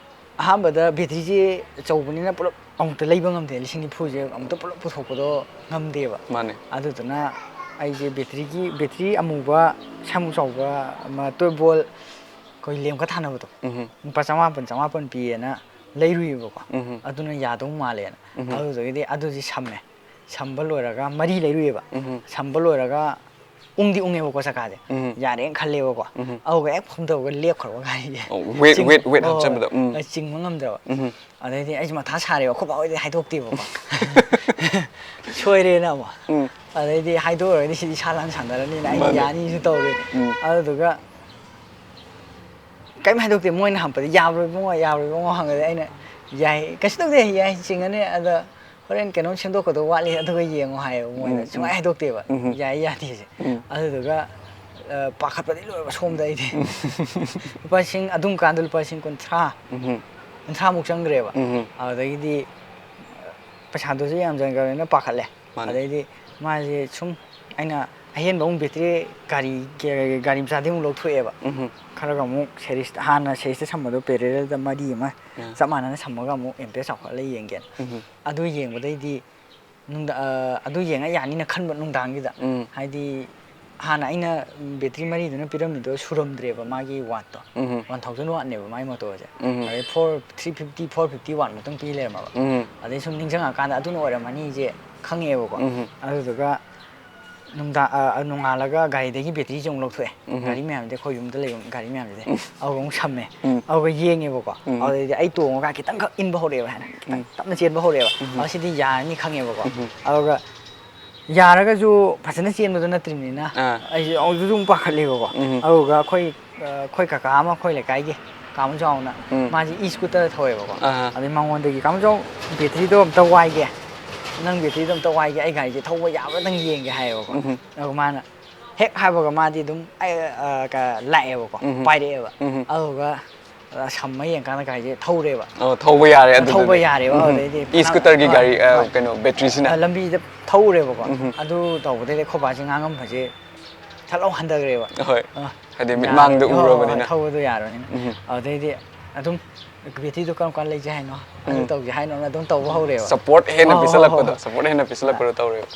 ꯑꯍꯥꯟꯕꯗ ꯕꯦꯇ꯭ꯔꯤꯁꯦ ꯑꯆꯧꯕꯅꯤꯅ ꯄꯨꯂꯞ ꯑꯃꯨꯛꯇ ꯂꯩꯕ ꯉꯝꯗꯦ, ꯂꯤꯁꯤꯡ ꯅꯤꯐꯨꯁꯦ ꯑꯃꯨꯛꯇ ꯄꯨꯂꯞ ꯄꯨꯊꯣꯛꯄꯗꯣ ꯉꯝꯗꯦꯕ꯫ ꯃꯥꯅꯦ꯫ ꯑꯗꯨꯗꯨꯅ ꯑꯩꯁꯦ ꯕꯦꯇ꯭ꯔꯤꯒꯤ, ꯕꯦꯇ꯭ꯔꯤ ꯑꯃꯨꯕ ꯁꯥꯃꯨꯛ ꯆꯥꯎꯕ ꯑꯃ, ꯇ꯭ꯋꯦꯜꯞ ꯚꯣꯜ, ꯑꯩꯈꯣꯏ ꯂꯦꯝꯀ ꯊꯥꯅꯕꯗꯣ, ꯎꯝꯍꯨꯝ꯫ ꯂꯨꯄꯥ ꯆꯃꯥꯄꯟ, ꯆꯃꯥꯄꯟ ꯄꯤꯌꯦꯅ ꯂꯩꯔꯨꯏꯕꯀꯣ꯫ ꯎꯝꯍꯨꯝ꯫ ꯑꯗꯨꯅ ꯌꯥꯗꯧ ꯃꯥꯜꯂꯦꯅ꯫ ꯎꯝꯍꯨꯝ꯫ ꯑꯗꯨꯗꯒꯤꯗꯤ ꯑꯗꯨꯗꯤ ꯁꯝꯃꯦ꯫ ꯁꯝꯕ ꯂꯣꯏꯔꯒ ꯃꯔꯤ ꯂꯩꯔꯨꯏꯕ꯫ ꯎꯝꯍꯨꯝ꯫ ꯁꯝꯕ ꯂꯣꯏꯔꯒ ꯎꯪꯗꯤ ꯎꯪꯉꯦꯕꯀꯣ ꯆꯀꯥꯁꯦ꯫ ꯎꯝꯍꯨꯝ꯫ ꯌꯥꯔꯦꯅ ꯈꯜꯂꯦꯕꯀꯣ꯫ ꯎꯝꯍꯨꯝ꯫ ꯑꯗꯨꯒ ꯍꯦꯛ ꯐꯝꯊꯕꯒ ꯂꯦꯞꯈ꯭ꯔꯕ ꯒꯥꯔꯤꯁꯦ꯫ ꯑꯣ, weight, ꯆꯤꯡ-, weight, weight ꯍꯣꯏ, ꯍꯣꯏ, ꯍꯥꯞꯆꯟꯕꯗꯣ, ꯎꯝ꯫ ꯑ, ꯆꯤꯡꯕ ꯉꯝꯗ꯭ꯔꯕ꯫ ꯎꯝꯍꯨꯝ꯫ ꯑꯗꯩꯗꯤ ꯑꯩꯁꯦ ꯃꯊꯥ ꯁꯥꯔꯦꯕ, ꯑꯩꯈꯣꯏ ꯕꯥ ꯍꯣꯏꯗꯤ ꯍꯥꯏꯗꯣꯛꯇꯦꯕꯀꯣ꯫ ꯁꯣꯏꯔꯦꯅ ꯑꯃꯨꯛ꯫ ꯎꯝ꯫ ꯑꯗꯩꯗꯤ ꯍꯥꯏꯗꯣꯛꯎꯔꯒꯗꯤ ꯁꯤꯗꯤ ꯏꯁꯥ ꯂꯥꯟ ꯁꯥꯟꯅꯔꯅꯤꯅ ꯑꯩ ꯃꯥꯅꯦ꯫ ꯌꯥꯅꯤꯁꯨ ꯇꯧꯔꯦ꯫ ꯎꯝ꯫ ꯑꯗꯨꯗꯨꯒ ꯀꯔꯤꯝ ꯍꯥꯏꯗꯣꯛꯇꯦ꯫ ꯃꯣꯏꯅ ꯍꯪꯉꯛꯄꯗ "ꯌꯥꯕ꯭ꯔꯣ ꯏꯕꯨꯡꯉꯣ, ꯌꯥꯕ꯭ꯔꯣ ꯏꯕꯨꯡꯉꯣ?" ꯍꯪꯉꯗꯤ ꯑꯩꯅ "ꯌꯥꯏ, ꯀꯩꯁꯨ ꯇꯧꯗꯦ, ꯌꯥꯏ, ꯆꯤꯡꯉꯅꯤ, ꯑꯗ ꯍꯣꯔꯦꯟ ꯀꯩꯅꯣꯝ ꯁꯦꯝꯗꯣꯛꯀꯗꯧꯕ ꯋꯥꯠꯂꯤ, ꯑꯗꯨꯒ ꯌꯦꯡꯉꯣ" ꯍꯥꯏꯌꯦꯕ ꯃꯣꯏꯗ꯫ ꯎꯝ, ꯁꯨꯡꯍꯥꯏ ꯎꯝ꯫ ꯍꯥꯏꯗꯣꯛꯇꯦꯕ꯫ ꯎꯝ꯫ ꯌꯥꯏ ꯌꯥꯗꯦꯁꯦ꯫ ꯎꯝ꯫ ꯑꯗꯨꯗꯨꯒ, ꯑ, ꯄꯥꯈꯠꯄꯗꯤ ꯂꯣꯏꯔꯕ ꯁꯣꯝꯗ ꯑꯩꯗꯤ꯫ ꯂꯨꯄꯥ ꯂꯤꯁꯤꯡ, ꯑꯗꯨꯝ ꯀꯥꯟꯗ ꯂꯨꯄꯥ ꯂꯤꯁꯤꯡ ꯀꯨꯟꯊ꯭ꯔꯥ, ꯎꯝꯍꯨꯝ꯫ ꯀꯨꯟꯊ꯭ꯔꯥꯃꯨꯛ ꯆꯪꯈ꯭ꯔꯦꯕ꯫ ꯎꯝꯍꯨꯝ꯫ ꯑꯗꯨꯗꯒꯤꯗꯤ, ꯑ, ꯄꯩꯁꯥꯗꯨꯁꯨ ꯌꯥꯝ ꯆꯪꯈ꯭ꯔꯕꯅꯤꯅ ꯄꯥꯈꯠꯂꯦ꯫ ꯃꯥꯅꯦ꯫ ꯑꯗꯩꯗꯤ ꯃꯥꯁꯦ ꯁꯨꯝ, ꯑꯩꯅ ꯑꯍꯦꯟꯕ ꯑꯃꯨꯛ ꯕꯦꯇ꯭ꯔꯤ ꯒꯥꯔꯤ, ꯒꯥꯔꯤ ꯃꯆꯥꯗꯤ ꯑꯃꯨꯛ ꯂꯧꯊꯣꯛꯑꯦꯕ꯫ ꯎꯝꯍꯨꯝ꯫ ꯈꯔꯒ ꯑꯃꯨꯛ ꯁꯦꯔꯤꯁ, ꯍꯥꯟꯅ ꯁꯦꯔꯤꯁꯇ ꯁꯝꯕꯗꯣ ꯄꯦꯔꯦꯂꯦꯜꯗ ꯃꯔꯤ ꯑꯃ ꯑꯥ꯫ ꯆꯞ ꯃꯥꯟꯅꯅ ꯁꯝꯃꯒ ꯑꯃꯨꯛ ꯑꯦꯝꯄꯤꯌꯔ ꯆꯥꯎꯈꯠꯍꯜꯂ ꯌꯦꯡꯒꯦꯅ꯫ ꯎꯝꯍꯨꯝ꯫ ꯑꯗꯨ ꯌꯦꯡꯕꯗꯩꯗꯤ ꯅꯨꯡꯗ-, ꯑ, ꯑꯗꯨ ꯌꯦꯡꯉ ꯌꯥꯅꯤꯅ ꯈꯟꯕ ꯅꯨꯡꯗꯥꯡꯒꯤꯗ꯫ ꯎꯝ꯫ ꯍꯥꯏꯗꯤ ꯍꯥꯟꯅ ꯑꯩꯅ ꯕꯦꯇ꯭ꯔꯤ ꯃꯔꯤꯗꯨꯅ ꯄꯤꯔꯝꯃꯤꯗꯣ ꯁꯨꯔꯝꯗ꯭ꯔꯦꯕ ꯃꯥꯒꯤ ꯋꯥꯠꯇꯣ꯫ ꯎꯝꯍꯨꯝ꯫ ꯋꯥꯟ ꯊꯥꯎꯖꯟ ꯋꯥꯠꯅꯦꯕ ꯃꯥꯒꯤ ꯃꯣꯇꯣꯔꯁꯦ꯫ ꯎꯝꯍꯨꯝ꯫ ꯑꯗꯩ four, three fifty, four fifty watt ꯃꯨꯛꯇꯪ ꯄꯤ ꯂꯩꯔꯝꯃꯕ꯫ ꯎꯝꯍꯨꯝ꯫ ꯑꯗꯩ ꯁꯨꯝ ꯅꯤꯡꯁꯤꯡꯉꯀꯥꯟꯗ ꯑꯗꯨꯅ ꯑꯣꯏꯔꯝꯃꯅꯤꯁꯦ ꯈꯪꯉꯛꯑꯦꯕꯀꯣ꯫ ꯎꯝꯍꯨꯝ꯫ ꯑꯗꯨꯗꯨꯒ ꯅꯨꯡꯗꯥꯡ, ꯑ, ꯅꯣꯡꯉꯥꯜꯂꯒ ꯒꯥꯔꯤꯗꯒꯤ ꯕꯦꯇ꯭ꯔꯤꯁꯦ ꯑꯃꯨꯛ ꯂꯧꯊꯣꯛꯑꯦ꯫ ꯎꯝꯍꯨꯝ꯫ ꯒꯥꯔꯤ ꯃꯌꯥꯝꯗꯤ, ꯑꯩꯈꯣꯏ ꯌꯨꯝꯗ ꯂꯩꯕ ꯒꯥꯔꯤ ꯃꯌꯥꯝꯁꯤꯗꯤ꯫ ꯎꯝ꯫ ꯑꯗꯨꯒ ꯑꯃꯨꯛ ꯁꯝꯃꯦ꯫ ꯎꯝ꯫ ꯑꯗꯨꯒ ꯌꯦꯡꯉꯦꯕꯀꯣ꯫ ꯎꯝ꯫ ꯑꯗꯨꯗꯩꯗꯤ ꯑꯩ ꯇꯣꯡꯉꯒ ꯈꯤꯇꯪꯈꯛ ꯏꯟꯕ ꯍꯧꯔꯛꯑꯦꯕ ꯍꯥꯏꯅ꯫ ꯈꯤꯇꯪ ꯎꯝ꯫ ꯇꯞꯅ ꯆꯦꯟꯕ ꯍꯧꯔꯛꯑꯦꯕ꯫ ꯎꯝ꯫ ꯑꯗꯨ ꯁꯤꯗꯤ ꯌꯥꯔꯅꯤ ꯈꯪꯉꯦꯕꯀꯣ꯫ ꯎꯝ꯫ ꯑꯗꯨꯒ ꯌꯥꯔꯒꯁꯨ ꯐꯖꯅ ꯆꯦꯟꯕꯗꯣ ꯅꯠꯇ꯭ꯔꯤꯕꯅꯤꯅ, ꯑꯥ꯫ ꯑꯩꯁꯦ ꯑꯃꯨꯛꯁꯨ ꯑꯗꯨꯝ ꯄꯥꯈꯠꯂꯦꯕꯀꯣ꯫ ꯎꯝ꯫ ꯑꯗꯨꯒ ꯑꯩꯈꯣꯏ ꯑ, ꯑꯩꯈꯣꯏ ꯀꯀꯥ ꯑꯃ ꯑꯩꯈꯣꯏ ꯂꯩꯀꯥꯏꯒꯤ ꯀꯥ ꯑꯃ ꯆꯥꯎꯅ, ꯎꯝ꯫ ꯃꯥꯁꯦ ꯏ ꯁ꯭ꯀꯨꯇꯔ ꯊꯧꯋꯦꯕꯀꯣ꯫ ꯑꯥ꯫ ꯑꯗꯩ ꯃꯉꯣꯟꯗꯒꯤ, "ꯀꯥ ꯑꯃ ꯆꯥꯎ, ꯕꯦꯇ꯭ꯔꯤꯗꯣ ꯑꯝꯇ ꯋꯥꯏꯒꯦ, ꯅꯪ ꯕꯦꯇ꯭ꯔꯤꯗꯣ ꯑꯝꯇ ꯋꯥꯏꯒꯦ, ꯑꯩ ꯒꯥꯔꯤꯁꯦ ꯊꯧꯕ ꯌꯥꯕ꯭ꯔꯥ ꯅꯪ ꯌꯦꯡꯒꯦ" ꯍꯥꯏꯌꯦꯕꯀꯣ꯫ ꯎꯝ꯫ ꯑꯗꯨꯒ ꯃꯥꯅ ꯍꯦꯛ ꯍꯥꯏꯕꯒ ꯃꯥꯗꯤ ꯑꯗꯨꯝ ꯑꯩ, ꯑ, ꯀ-, ꯂꯥꯛꯑꯦꯕꯀꯣ, ꯎꯝ꯫ ꯄꯥꯏꯔꯛꯑꯦꯕ꯫ ꯎꯝ꯫ ꯑꯗꯨꯒ ꯑ, ꯁꯝꯃ ꯌꯦꯡꯀꯥꯟꯗ ꯒꯥꯔꯤꯁꯦ ꯊꯧꯔꯦꯕ꯫ ꯑꯣ, ꯊꯧꯕ ꯌꯥꯔꯦ ꯑꯗꯨꯗꯗꯤ꯫ ꯊꯧꯕ ꯌꯥꯔꯦꯕ꯫ ꯎꯝ꯫ ꯑꯗꯨꯗꯩꯗꯤ ꯏ ꯁ꯭ꯀꯨꯇꯔꯒꯤ ꯍꯣꯏ, ꯒꯥꯔꯤ, ꯑ, ꯍꯣꯏ꯫ ꯀꯩꯅꯣ, ꯕꯦꯇ꯭ꯔꯤꯁꯤꯅ? ꯑ, ꯂꯝꯕꯤꯗ ꯊꯧꯔꯦꯕꯀꯣ꯫ ꯎꯝ꯫ ꯑꯗꯨ ꯇꯧꯕꯗꯩꯗꯤ ꯑꯩꯈꯣꯏ ꯕꯥꯁꯦ ꯉꯥꯡꯉꯝꯕꯁꯦ ꯊꯠ ꯂꯥꯎ ꯍꯟꯊꯈ꯭ꯔꯦꯕ꯫ ꯍꯣꯏ꯫ ꯑ, ꯍꯥꯏꯗꯤ ꯌꯥꯔꯣꯏ꯫ ꯃꯤꯠꯃꯥꯡꯗ ꯍꯣꯏ, ꯍꯣꯏ, ꯎꯔꯕꯅꯤꯅ꯫ ꯊꯧꯕꯗꯣ ꯌꯥꯔꯣꯏꯅ꯫ ꯎꯝ꯫ ꯑꯗꯨꯗꯩꯗꯤ ꯑꯗꯨꯝ, "ꯕꯦꯇ꯭ꯔꯤꯗꯣ ꯀꯔꯝ ꯀꯥꯟꯗ ꯂꯩꯖꯦ ꯍꯥꯏꯅꯣ? ꯑꯗꯨ ꯎꯝ꯫ ꯇꯧꯁꯦ ꯍꯥꯏꯅꯣꯅ?" ꯑꯗꯨꯝ ꯇꯧꯕ ꯍꯧꯔꯦꯕ꯫ ꯁꯞꯄꯣꯔꯠ ꯍꯦꯟꯅ ꯍꯣꯏ, ꯍꯣꯏ, ꯄꯤꯁꯜꯂꯛꯄꯗꯣ, ꯍꯣꯏ, ꯍꯣꯏ꯫ ꯁꯞꯄꯣꯔꯠ ꯍꯦꯟꯅ ꯄꯤꯁꯜꯂꯛꯄꯗꯣ ꯇꯧꯔꯦꯕ꯫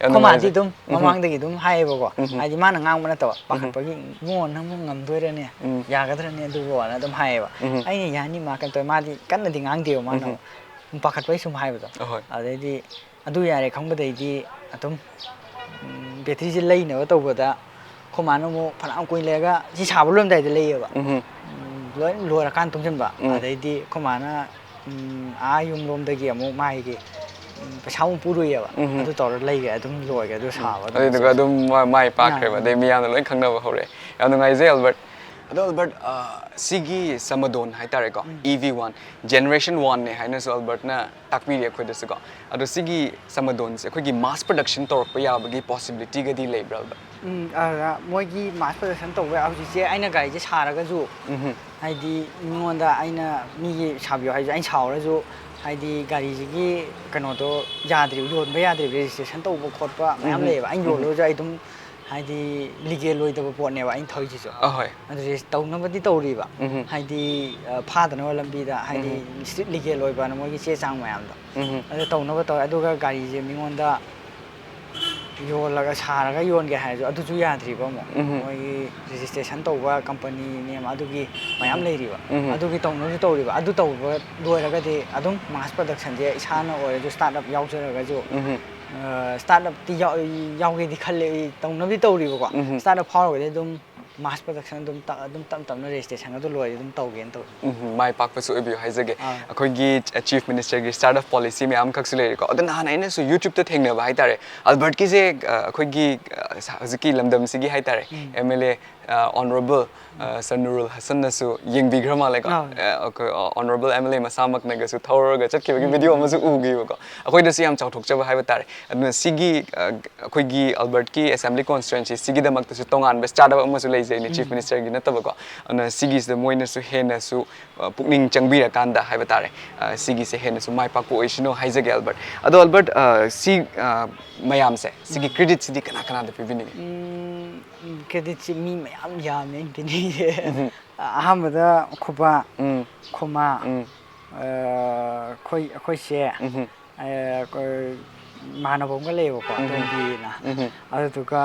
ꯌꯥꯝ ꯑꯩꯈꯣꯏ ꯃꯥꯗꯤ ꯅꯨꯡꯉꯥꯏꯖꯩ꯫ ꯑꯗꯨꯝ ꯎꯝ꯫ ꯃꯃꯥꯡꯗꯒꯤ ꯑꯗꯨꯝ ꯍꯥꯏꯌꯦꯕꯀꯣ꯫ ꯎꯝ꯫ ꯍꯥꯏꯗꯤ ꯃꯥꯅ ꯉꯥꯡꯕ ꯅꯠꯇꯕ, ꯎꯝ꯫ ꯄꯥꯈꯠꯄꯒꯤ, "ꯏꯕꯨꯡꯉꯣ, ꯅꯪꯕꯨ ꯉꯝꯗꯣꯏꯔꯅꯦ? ꯎꯝ꯫ ꯌꯥꯒꯗ꯭ꯔꯅꯦ ꯑꯗꯨꯕꯨ?" ꯑꯅ ꯑꯗꯨꯝ ꯍꯥꯏꯌꯦꯕ꯫ ꯎꯝ꯫ ꯑꯩꯅ, "ꯌꯥꯅꯤ ꯃꯥ, ꯀꯩꯝ ꯇꯧꯔꯣꯏ꯫" ꯃꯥꯗꯤ ꯀꯟꯅꯗꯤ ꯉꯥꯡꯗꯦꯕ, ꯃꯥꯅ ꯎꯝ꯫ ꯑꯃꯨꯛ ꯄꯥꯈꯠꯄꯒꯤ ꯁꯨꯝ ꯍꯥꯏꯕꯗꯣ꯫ ꯑꯍꯣꯏ꯫ ꯑꯗꯩꯗꯤ ꯑꯗꯨ ꯌꯥꯔꯦ ꯈꯪꯕꯗꯩꯗꯤ ꯑꯗꯨꯝ, ꯎꯝ, ꯕꯦꯇ꯭ꯔꯤꯁꯦ ꯂꯩꯅꯕ ꯇꯧꯕꯗ ꯑꯩꯈꯣꯏ ꯃꯥꯅ ꯑꯃꯨꯛ ꯐꯅꯌꯥꯝ ꯀꯨꯏꯅ ꯂꯩꯔꯒ ꯁꯤ ꯁꯥꯕ ꯂꯣꯏꯔꯝꯗꯥꯏꯗ ꯂꯩꯌꯦꯕ꯫ ꯎꯝ꯫ ꯎꯝ, ꯂꯣꯏ ꯂꯣꯏꯔꯀꯥꯟꯗ ꯇꯨꯡꯁꯤꯟꯕ꯫ ꯎꯝ꯫ ꯑꯗꯩꯗꯤ ꯑꯩꯈꯣꯏ ꯃꯥꯅ, ꯎꯝ, ꯑꯥ ꯌꯨꯝꯂꯣꯝꯗꯒꯤ ꯑꯃꯨꯛ ꯃꯥꯒꯤ, ꯎꯝ, ꯄꯩꯁꯥ ꯑꯃꯨꯛ ꯄꯨꯔꯨꯏꯌꯦꯕ꯫ ꯎꯝ꯫ ꯑꯗꯨ ꯇꯧꯔ ꯂꯩꯈ꯭ꯔꯦ, ꯑꯗꯨꯝ ꯂꯣꯏꯈ꯭ꯔꯦ, ꯑꯗꯨ ꯁꯥꯕ ꯑꯗꯨꯝ ꯑꯗꯨꯗꯨꯒ ꯂꯣꯏꯁꯤꯜꯂꯦ꯫ ꯑꯗꯨꯝ ꯃꯥ-, ꯃꯥꯏ ꯄꯥꯛꯈ꯭ꯔꯦꯕ꯫ ꯑꯥ꯫ ꯑꯗꯩ ꯃꯤꯌꯥꯝꯅ ꯂꯣꯏ ꯈꯪꯅꯕ ꯍꯧꯔꯛꯑꯦ꯫ ꯌꯥꯝ ꯅꯨꯡꯉꯥꯏꯖꯩ, ꯑꯜꯕꯔꯠ꯫ ꯑꯗꯣ ꯑꯜꯕꯔꯠ, ꯑ, ꯁꯤꯒꯤ ꯁꯃꯗꯣꯟ ꯍꯥꯏꯇꯥꯔꯦꯀꯣ, ꯎꯝ꯫ ꯏ ꯚꯤ ꯋꯥꯟ, ꯖꯦꯅꯦꯔꯦꯁꯟ ꯋꯥꯟꯅꯦ ꯍꯥꯏꯅꯁꯨ ꯑꯜꯕꯔꯠꯅ ꯇꯥꯛꯄꯤꯔꯤ ꯑꯩꯈꯣꯏꯗꯁꯨꯀꯣ꯫ ꯑꯗꯣ ꯁꯤꯒꯤ ꯁꯃꯗꯣꯟꯁꯦ ꯑꯩꯈꯣꯏꯒꯤ ꯃꯥꯁ ꯄ꯭ꯔꯗꯛꯁꯟ ꯇꯧꯔꯛꯄ ꯌꯥꯕꯒꯤ ꯄꯣꯁꯤꯕꯤꯂꯤꯇꯤꯒꯗꯤ ꯂꯩꯕ꯭ꯔꯥ, ꯑꯜꯕꯔꯠ? ꯎꯝ, ꯑꯗꯨꯗ ꯃꯣꯏꯒꯤ ꯃꯥꯁ ꯄ꯭ꯔꯗꯛꯁꯟ ꯇꯧꯕ ꯌꯥ-, ꯍꯧꯖꯤꯛꯁꯦ ꯑꯩꯅ ꯒꯥꯔꯤꯁꯦ ꯁꯥꯔꯒꯁꯨ, ꯎꯝ꯫ ꯍꯥꯏꯗꯤ ꯃꯤꯉꯣꯟꯗ ꯑꯩꯅ ꯃꯤꯒꯤ ꯁꯥꯕꯤꯌꯣ ꯍꯥꯏꯁꯦ, ꯑꯩꯅ ꯁꯥꯎꯔꯁꯨ, ꯍꯥꯏꯗꯤ ꯒꯥꯔꯤꯁꯤꯒꯤ ꯀꯩꯅꯣꯗꯣ ꯌꯥꯗ꯭ꯔꯤꯕ, ꯌꯣꯟꯕ ꯌꯥꯗ꯭ꯔꯤꯕ, ꯔꯦꯖꯤꯁꯇ꯭ꯔꯦꯁꯟ ꯇꯧꯕ ꯈꯣꯠꯄ ꯃꯌꯥꯝ ꯎꯝ꯫ ꯂꯩꯌꯦꯕ꯫ ꯑꯩꯅ ꯎꯝ꯫ ꯌꯣꯜꯂꯨꯔꯁꯨ ꯑꯩ ꯑꯗꯨꯝ, ꯍꯥꯏꯗꯤ ꯂꯤꯒꯦꯜ ꯑꯣꯏꯗꯕ ꯄꯣꯠꯅꯦꯕ ꯑꯩꯅ ꯊꯧꯔꯤꯁꯤꯁꯨ꯫ ꯑꯍꯣꯏ꯫ ꯑꯗꯨ ꯔꯦꯖꯤꯁ-, ꯇꯧꯅꯕꯗꯤ ꯇꯧꯔꯤꯕ꯫ ꯎꯝ꯫ ꯍꯥꯏꯗꯤ, ꯑ, ꯐꯥꯗꯅꯕ ꯂꯝꯕꯤꯗ, ꯍꯥꯏꯗꯤ ꯎꯝ꯫ ꯁ꯭ꯇ꯭ꯔꯤꯠ ꯂꯤꯒꯦꯜ ꯑꯣꯏꯕꯅ ꯃꯣꯏꯒꯤ ꯆꯦ ꯆꯥꯡ ꯃꯌꯥꯝꯗꯣ꯫ ꯎꯝ꯫ ꯑꯗꯨ ꯇꯧꯅꯕ ꯇꯧꯋꯦ꯫ ꯑꯗꯨꯒ ꯒꯥꯔꯤꯁꯦ ꯃꯤꯉꯣꯟꯗ ꯌꯣꯜꯂꯒ, ꯁꯥꯔꯒ ꯌꯣꯟꯒꯦ ꯍꯥꯏꯔꯁꯨ ꯑꯗꯨꯁꯨ ꯌꯥꯗ꯭ꯔꯤꯕ ꯑꯃꯨꯛ꯫ ꯎꯝ꯫ ꯃꯣꯏꯒꯤ ꯔꯦꯖꯤꯁꯇ꯭ꯔꯦꯁꯟ ꯇꯧꯕ ꯀꯝꯄꯅꯤ ꯅꯦꯝ ꯑꯗꯨꯒꯤ ꯃꯌꯥꯝ ꯎꯝ꯫ ꯂꯩꯔꯤꯕ꯫ ꯎꯝ꯫ ꯑꯗꯨꯒꯤ ꯇꯧꯅꯕꯁꯨ ꯇꯧꯔꯤꯕ꯫ ꯑꯗꯨ ꯇꯧꯕ ꯂꯣꯏꯔꯒꯗꯤ ꯑꯗꯨꯝ ꯃꯥꯁ ꯄ꯭ꯔꯗꯛꯁꯟꯁꯦ ꯏꯁꯥꯅ ꯑꯣꯏꯔꯁꯨ ꯁ꯭ꯇꯥꯔꯠ ꯑꯞ ꯌꯥꯎꯖꯔꯒꯁꯨ, ꯎꯝ꯫ ꯑ, ꯁ꯭ꯇꯥꯔꯠ ꯑꯞꯇꯤ ꯌꯥꯎ-, ꯌꯥꯎꯒꯦꯗꯤ ꯈꯜꯂꯦ ꯑꯩ, ꯇꯧꯅꯕꯗꯤ ꯇꯧꯔꯤꯕꯀꯣ꯫ ꯎꯝ꯫ ꯁ꯭ꯇꯥꯔꯠ ꯑꯞ ꯐꯥꯎꯔꯒꯗꯤ ꯑꯗꯨꯝ mass production ꯑꯗꯨꯝ ꯇ- ꯑꯗꯨꯝ ꯇꯞ ꯇꯞꯅ registration ꯑꯗꯨ ꯂꯣꯏꯔꯗꯤ ꯑꯗꯨꯝ ꯇꯧꯒꯦꯅ ꯇꯧꯏ꯫ ꯎꯝ, ꯃꯥꯏ ꯄꯥꯛꯄꯁꯨ ꯑꯣꯏꯕꯤꯌꯨ ꯍꯥꯏꯖꯒꯦ꯫ ꯑꯥ꯫ ꯑꯩꯈꯣꯏꯒꯤ ꯆ- Chief Minister ꯒꯤ start up policy ꯃꯌꯥꯝ ꯈꯛꯁꯨ ꯂꯩꯔꯦꯀꯣ꯫ ꯑꯗꯣ ꯅꯍꯥꯟ ꯑꯩꯅꯁꯨ YouTube ꯇ ꯊꯦꯡꯅꯕ ꯍꯥꯏꯇꯥꯔꯦ, ꯑꯜꯕꯔꯠꯀꯤꯁꯦ ꯑ, ꯑꯩꯈꯣꯏꯒꯤ ꯑ, ꯁ- ꯍꯧꯖꯤꯛꯀꯤ ꯂꯝꯗꯝꯁꯤꯒꯤ ꯍꯥꯏꯇꯥꯔꯦ, ꯎꯝ꯫ M L A ꯑ, Honourable ꯑ, Sir ꯅꯨꯔꯨꯜ ꯍꯁꯟꯅꯁꯨ ꯌꯦꯡꯕꯤꯈ꯭ꯔ ꯃꯥꯜꯂꯦꯀꯣ꯫ ꯑꯥ꯫ ꯑ, ꯑꯩꯈꯣꯏ, ꯑ, Honourable M L A ꯃꯁꯥꯃꯛꯅꯒꯁꯨ ꯊꯧꯔꯒ ꯆꯠꯈꯤꯕꯒꯤ video ꯑꯃꯁꯨ ꯎꯈꯤꯕꯀꯣ꯫ ꯑꯩꯈꯣꯏꯗꯁꯨ ꯌꯥꯝ ꯆꯥꯎꯊꯣꯛꯆꯕ ꯍꯥꯏꯕ ꯇꯥꯔꯦ꯫ ꯑꯗꯨꯅ ꯁꯤꯒꯤ ꯑ, ꯑꯩꯈꯣꯏꯒꯤ ꯑꯜꯕꯔꯠꯀꯤ assembly constituency ꯁꯤꯒꯤꯗꯃꯛꯇꯁꯨ ꯇꯣꯉꯥꯟꯕ start up ꯑꯃꯁꯨ ꯂꯩꯖꯩꯅꯦ, Chief Minister ꯒꯤ ꯅꯠꯇꯕꯀꯣ꯫ ꯑꯗꯨꯅ ꯁꯤꯒꯤꯁꯤꯗ ꯃꯣꯏꯅꯁꯨ ꯍꯦꯟꯅꯁꯨ ꯑ, ꯄꯨꯛꯅꯤꯡ ꯆꯪꯕꯤꯔꯀꯥꯟꯗ ꯍꯥꯏꯕ ꯇꯥꯔꯦ, ꯑ, ꯁꯤꯒꯤꯁꯦ ꯍꯦꯟꯅꯁꯨ ꯃꯥꯏ ꯄꯥꯛꯄ ꯑꯣꯏꯁꯅꯨ ꯍꯥꯏꯖꯒꯦ ꯑꯜꯕꯔꯠ꯫ ꯑꯗꯣ ꯑꯜꯕꯔꯠ, ꯑ, ꯁꯤ ꯑ, ꯃꯌꯥꯝꯁꯦ, ꯁꯤꯒꯤ credit ꯁꯤꯗꯤ ꯀꯅꯥ ꯀꯅꯥꯗ ꯄꯤꯕꯤꯅꯤꯡꯉꯤ? ꯎꯝ, credit ꯁꯤ ꯃꯤ ꯃꯌꯥꯝ ꯌꯥꯝꯃꯦ ꯑꯩꯅ ꯄꯤꯅꯤꯡꯉꯤꯁꯦ꯫ ꯑꯍꯥꯟꯕꯗ ꯈꯨꯕꯥ, ꯎꯝ, ꯈꯨꯃꯥ, ꯎꯝ, ꯑ, ꯑꯩꯈꯣꯏ ꯑꯩꯈꯣꯏ ꯆꯦ, ꯎꯝ, ꯑ, ꯑꯩꯈꯣꯏ ꯏꯃꯥꯟꯅꯕ ꯑꯃꯒ ꯂꯩꯌꯦꯕꯀꯣ, ꯇꯣꯝꯕꯤꯅ꯫ ꯎꯝ꯫ ꯑꯗꯨꯗꯨꯒ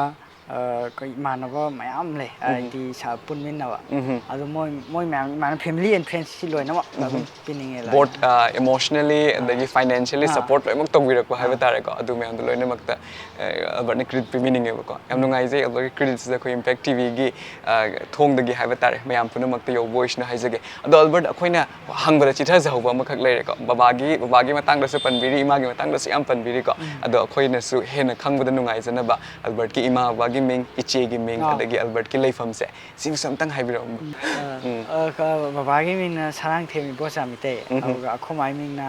ꯑ, ꯑꯩꯈꯣꯏ ꯏꯃꯥꯟꯅꯕ ꯃꯌꯥꯝ ꯂꯩ, ꯍꯥꯏꯗꯤ ꯁꯥ- ꯄꯨꯟꯃꯤꯟꯅꯕ꯫ ꯎꯝ꯫ ꯑꯗꯣ ꯃꯣꯏ ꯃꯣꯏ ꯃꯌꯥꯝ, ꯏꯃꯥꯟꯅꯕ family and friends ꯁꯤ ꯂꯣꯏꯅꯃꯛ ꯑꯗꯨꯝ ꯄꯤꯅꯤꯡꯉꯦ ꯂꯣꯏꯅ꯫ Both emotionally ꯑꯗꯒꯤ financially ꯑꯥ꯫ Support ꯂꯣꯏꯅꯃꯛ ꯇꯧꯕꯤꯔꯛꯄ ꯍꯥꯏꯕ ꯑꯥ꯫ ꯇꯥꯔꯦꯀꯣ꯫ ꯑꯗꯨ ꯃꯌꯥꯝꯗꯣ ꯂꯣꯏꯅꯃꯛꯇ ꯑ, ꯑꯜꯕꯔꯠꯅ credit ꯄꯤꯕꯤꯅꯤꯡꯉꯦꯕꯀꯣ꯫ ꯌꯥꯝ ꯅꯨꯡꯉꯥꯏꯖꯩ ꯑꯜꯕꯔꯠꯀꯤ credit ꯁꯤꯗ ꯑꯩꯈꯣꯏ Impact T V ꯒꯤ ꯑ, ꯊꯣꯡꯗꯒꯤ ꯍꯥꯏꯕ ꯇꯥꯔꯦ, ꯃꯌꯥꯝ ꯄꯨꯝꯅꯃꯛꯇ ꯌꯧꯕ ꯑꯣꯏꯁꯅꯨ ꯍꯥꯏꯖꯒꯦ꯫ ꯑꯗꯣ ꯑꯜꯕꯔꯠ, ꯑꯩꯈꯣꯏꯅ ꯍꯪꯕꯗ ꯆꯤꯊꯖꯍꯧꯕ ꯑꯃꯈꯛ ꯂꯩꯔꯦꯀꯣ꯫ ꯕꯕꯥꯒꯤ ꯕꯕꯥꯒꯤ ꯃꯇꯥꯡꯗꯁꯨ ꯄꯟꯕꯤꯔꯤ, ꯏꯃꯥꯒꯤ ꯃꯇꯥꯡꯗꯁꯨ ꯌꯥꯝ ꯄꯟꯕꯤꯔꯤꯀꯣ꯫ ꯑꯗꯣ ꯑꯩꯈꯣꯏꯅꯁꯨ ꯍꯦꯟꯅ ꯈꯪꯕꯗ ꯅꯨꯡꯉꯥꯏꯖꯅꯕ ꯑꯜꯕꯔꯠꯀꯤ ꯏꯃꯥ ꯕꯕꯥꯒꯤ ꯃꯤꯡ, ꯏꯆꯦꯒꯤ ꯃꯤꯡ, ꯑꯥ꯫ ꯑꯗꯒꯤ ꯑꯜꯕꯔꯠꯀꯤ ꯂꯩꯐꯝꯁꯦ, ꯁꯤꯕꯨꯁꯨ ꯑꯝꯇꯪ ꯍꯥꯏꯕꯤꯔꯛꯑꯣ꯫ ꯑ, ꯑ, ꯕꯕꯥꯒꯤ ꯃꯤꯡꯅ ꯁꯔꯥꯡꯊꯦꯝ ꯏꯕꯣꯆꯥ ꯃꯤꯇꯩ, ꯑꯗꯨꯒ ꯑꯩꯈꯣꯏ ꯃꯥꯒꯤ ꯃꯤꯡꯅ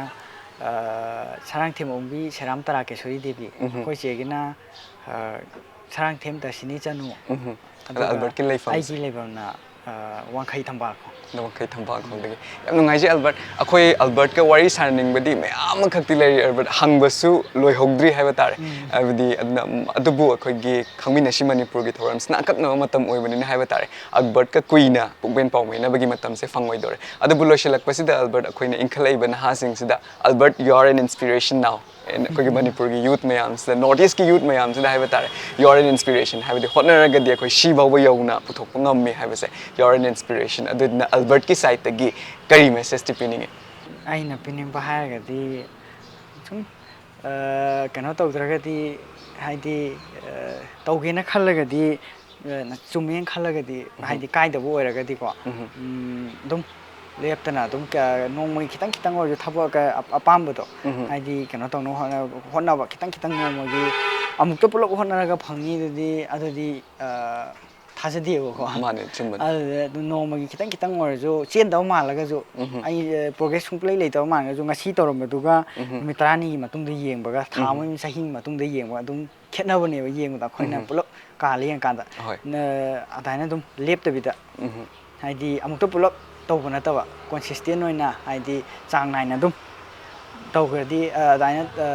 ꯑ, ꯁꯔꯥꯡꯊꯦꯝ ꯑꯣꯡꯕꯤ ꯁꯦꯔꯥꯝ ꯇꯔꯥꯀꯦꯁꯣꯔꯤ ꯗꯦꯕꯤ꯫ ꯑꯩꯈꯣꯏ ꯆꯦꯒꯤꯅ ꯑ, ꯁꯔꯥꯡꯊꯦꯝ ꯇꯁꯤꯅꯤ ꯆꯅꯨ꯫ ꯎꯝ꯫ ꯑꯗ ꯑꯗꯨꯒ ꯑꯜꯕꯔꯠꯀꯤ ꯂꯩꯐꯝꯁꯦ? ꯑꯩꯒꯤ ꯂꯩꯐꯝꯅ ꯑ, ꯋꯥꯡꯈꯩ ꯊꯝꯕꯥꯜꯈꯣꯡ꯫ ꯋꯥꯡꯈꯩ ꯊꯝꯕꯥꯜꯈꯣꯡꯗꯒꯤ꯫ ꯌꯥꯝ ꯅꯨꯡꯉꯥꯏꯖꯩ ꯑꯜꯕꯔꯠ꯫ ꯑꯩꯈꯣꯏ ꯑꯜꯕꯔꯠꯀ ꯋꯥꯔꯤ ꯁꯥꯟꯅꯅꯤꯡꯕꯗꯤ ꯃꯌꯥꯝ ꯑꯃꯈꯛꯇꯤ ꯂꯩꯔꯤ ꯑꯜꯕꯔꯠ, ꯍꯪꯕꯁꯨ ꯂꯣꯏꯍꯧꯗ꯭ꯔꯤ ꯍꯥꯏꯕ ꯇꯥꯔꯦ꯫ ꯍꯥꯏꯕꯗꯤ ꯑꯗꯨꯅ, ꯑꯗꯨꯕꯨ ꯑꯩꯈꯣꯏꯒꯤ ꯈꯪꯃꯤꯟꯅꯁꯤ ꯃꯅꯤꯄꯨꯔꯒꯤ ꯊꯧꯔꯝꯁꯤꯅ ꯑꯀꯛꯅꯕ ꯃꯇꯝ ꯑꯣꯏꯕꯅꯤꯅ ꯍꯥꯏꯕ ꯇꯥꯔꯦ, ꯑꯜꯕꯔꯠꯀ ꯀꯨꯏꯅ ꯄꯨꯛꯃꯦꯟ ꯄꯥꯎꯃꯦꯟꯅꯕꯒꯤ ꯃꯇꯝꯁꯦ ꯐꯪꯉꯣꯏꯗꯧꯔꯦ꯫ ꯑꯗꯨꯕꯨ ꯂꯣꯏꯁꯤꯜꯂꯛꯄꯁꯤꯗ ꯑꯜꯕꯔꯠ, ꯑꯩꯈꯣꯏꯅ ꯏꯟꯈꯠꯂꯛꯏꯕ ꯅꯍꯥꯁꯤꯡꯁꯤꯗ, "Albert, you are an inspiration now." ꯑꯩꯈꯣꯏꯒꯤ ꯃꯅꯤꯄꯨꯔꯒꯤ youth ꯃꯌꯥꯝꯁꯤꯗ, North East ꯀꯤ youth ꯃꯌꯥꯝꯁꯤꯗ ꯍꯥꯏꯕ ꯇꯥꯔꯦ, "You are an inspiration", ꯍꯥꯏꯕꯗꯤ ꯍꯣꯠꯅꯔꯒꯗꯤ ꯑꯩꯈꯣꯏ ꯁꯤꯐꯥꯎꯕ ꯌꯧꯅ ꯄꯨꯊꯣꯛꯄ ꯉꯝꯃꯤ ꯍꯥꯏꯕꯁꯦ, "You are an inspiration"꯫ ꯑꯗꯨꯗꯨꯅ ꯑꯜꯕꯔꯠꯀꯤ side ꯇꯒꯤ ꯀꯔꯤ message ꯇꯤ ꯄꯤꯅꯤꯡꯉꯤ? ꯑꯩꯅ ꯄꯤꯅꯤꯡꯕ ꯍꯥꯏꯔꯒꯗꯤ ꯁꯨꯝ ꯑ, ꯀꯩꯅꯣ ꯇꯧꯗ꯭ꯔꯒꯗꯤ, ꯍꯥꯏꯗꯤ ꯑ, ꯇꯧꯒꯦꯅ ꯈꯜꯂꯒꯗꯤ ꯑ, ꯆꯨꯝꯃꯦꯅ ꯈꯜꯂꯒꯗꯤ, ꯍꯥꯏꯗꯤ ꯀꯥꯏꯗꯕ ꯑꯣꯏꯔꯒꯗꯤꯀꯣ, ꯎꯝ, ꯑꯗꯨꯝ ꯂꯦꯞꯇꯅ ꯑꯗꯨꯝ ꯀ-, ꯅꯣꯡꯃꯒꯤ ꯈꯤꯇꯪ ꯈꯤꯇꯪ ꯑꯣꯏꯔꯁꯨ ꯊꯕꯛ ꯀ-, ꯑꯄꯥꯝꯕꯗꯣ, ꯎꯝ, ꯍꯥꯏꯗꯤ ꯀꯩꯅꯣ ꯇꯧꯅꯕ ꯍꯣꯠꯅ-, ꯍꯣꯠꯅꯕ ꯈꯤꯇꯪ ꯈꯤꯇꯪ ꯅꯣꯡꯃꯒꯤ ꯑꯃꯨꯛꯇ ꯄꯨꯂꯞ ꯍꯣꯠꯅꯔꯒ ꯐꯪꯅꯤ ꯑꯗꯨꯗꯤ, ꯑꯗꯨꯗꯤ, ꯑ, ꯊꯥꯖꯗꯦꯕꯀꯣ꯫ ꯃꯥꯅꯦ, ꯆꯨꯝꯕꯅꯦ꯫ ꯑꯗꯨꯗ ꯑꯗꯨꯝ ꯅꯣꯡꯃꯒꯤ ꯈꯤꯇꯪ ꯈꯤꯇꯪ ꯑꯣꯏꯔꯁꯨ ꯆꯦꯟꯗꯕ ꯃꯥꯜꯂꯒꯁꯨ, ꯎꯝ, ꯑꯩ, ꯑ, ꯄ꯭ꯔꯣꯒ꯭ꯔꯦꯁ ꯁꯨꯡꯂꯩ ꯂꯩꯇꯕ ꯃꯥꯜꯂꯒꯁꯨ ꯉꯁꯤ ꯇꯧꯔꯝꯕꯗꯨꯒ ꯎꯝ, ꯅꯨꯃꯤꯠ ꯇꯔꯥꯅꯤꯒꯤ ꯃꯇꯨꯡꯗ ꯌꯦꯡꯕꯒ, ꯊꯥ ꯎꯝ, ꯑꯃ, ꯆꯍꯤ ꯃꯇꯨꯡꯗ ꯌꯦꯡꯕ ꯑꯗꯨꯝ ꯈꯦꯠꯅꯕꯅꯦꯕ꯫ ꯌꯦꯡꯕꯗ ꯑꯩꯈꯣꯏꯅ ꯎꯝ, ꯄꯨꯂꯞ ꯀꯥꯜꯂ ꯌꯦꯡꯀꯥꯟꯗ ꯍꯣꯏ꯫ ꯅ-, ꯑꯗꯨꯃꯥꯏꯅ ꯑꯗꯨꯝ ꯂꯦꯞꯇꯕꯤꯗ, ꯎꯝ, ꯍꯥꯏꯗꯤ ꯑꯃꯨꯛꯇ ꯄꯨꯂꯞ ꯇꯧꯕ ꯅꯠꯇꯕ, ꯀꯣꯟꯁꯤꯁꯇꯦꯟ ꯑꯣꯏꯅ, ꯍꯥꯏꯗꯤ ꯆꯥꯡ ꯅꯥꯏꯅ ꯑꯗꯨꯝ ꯇꯧꯈ꯭ꯔꯗꯤ, ꯑ, ꯑꯗꯨꯃꯥꯏꯅ, ꯑ,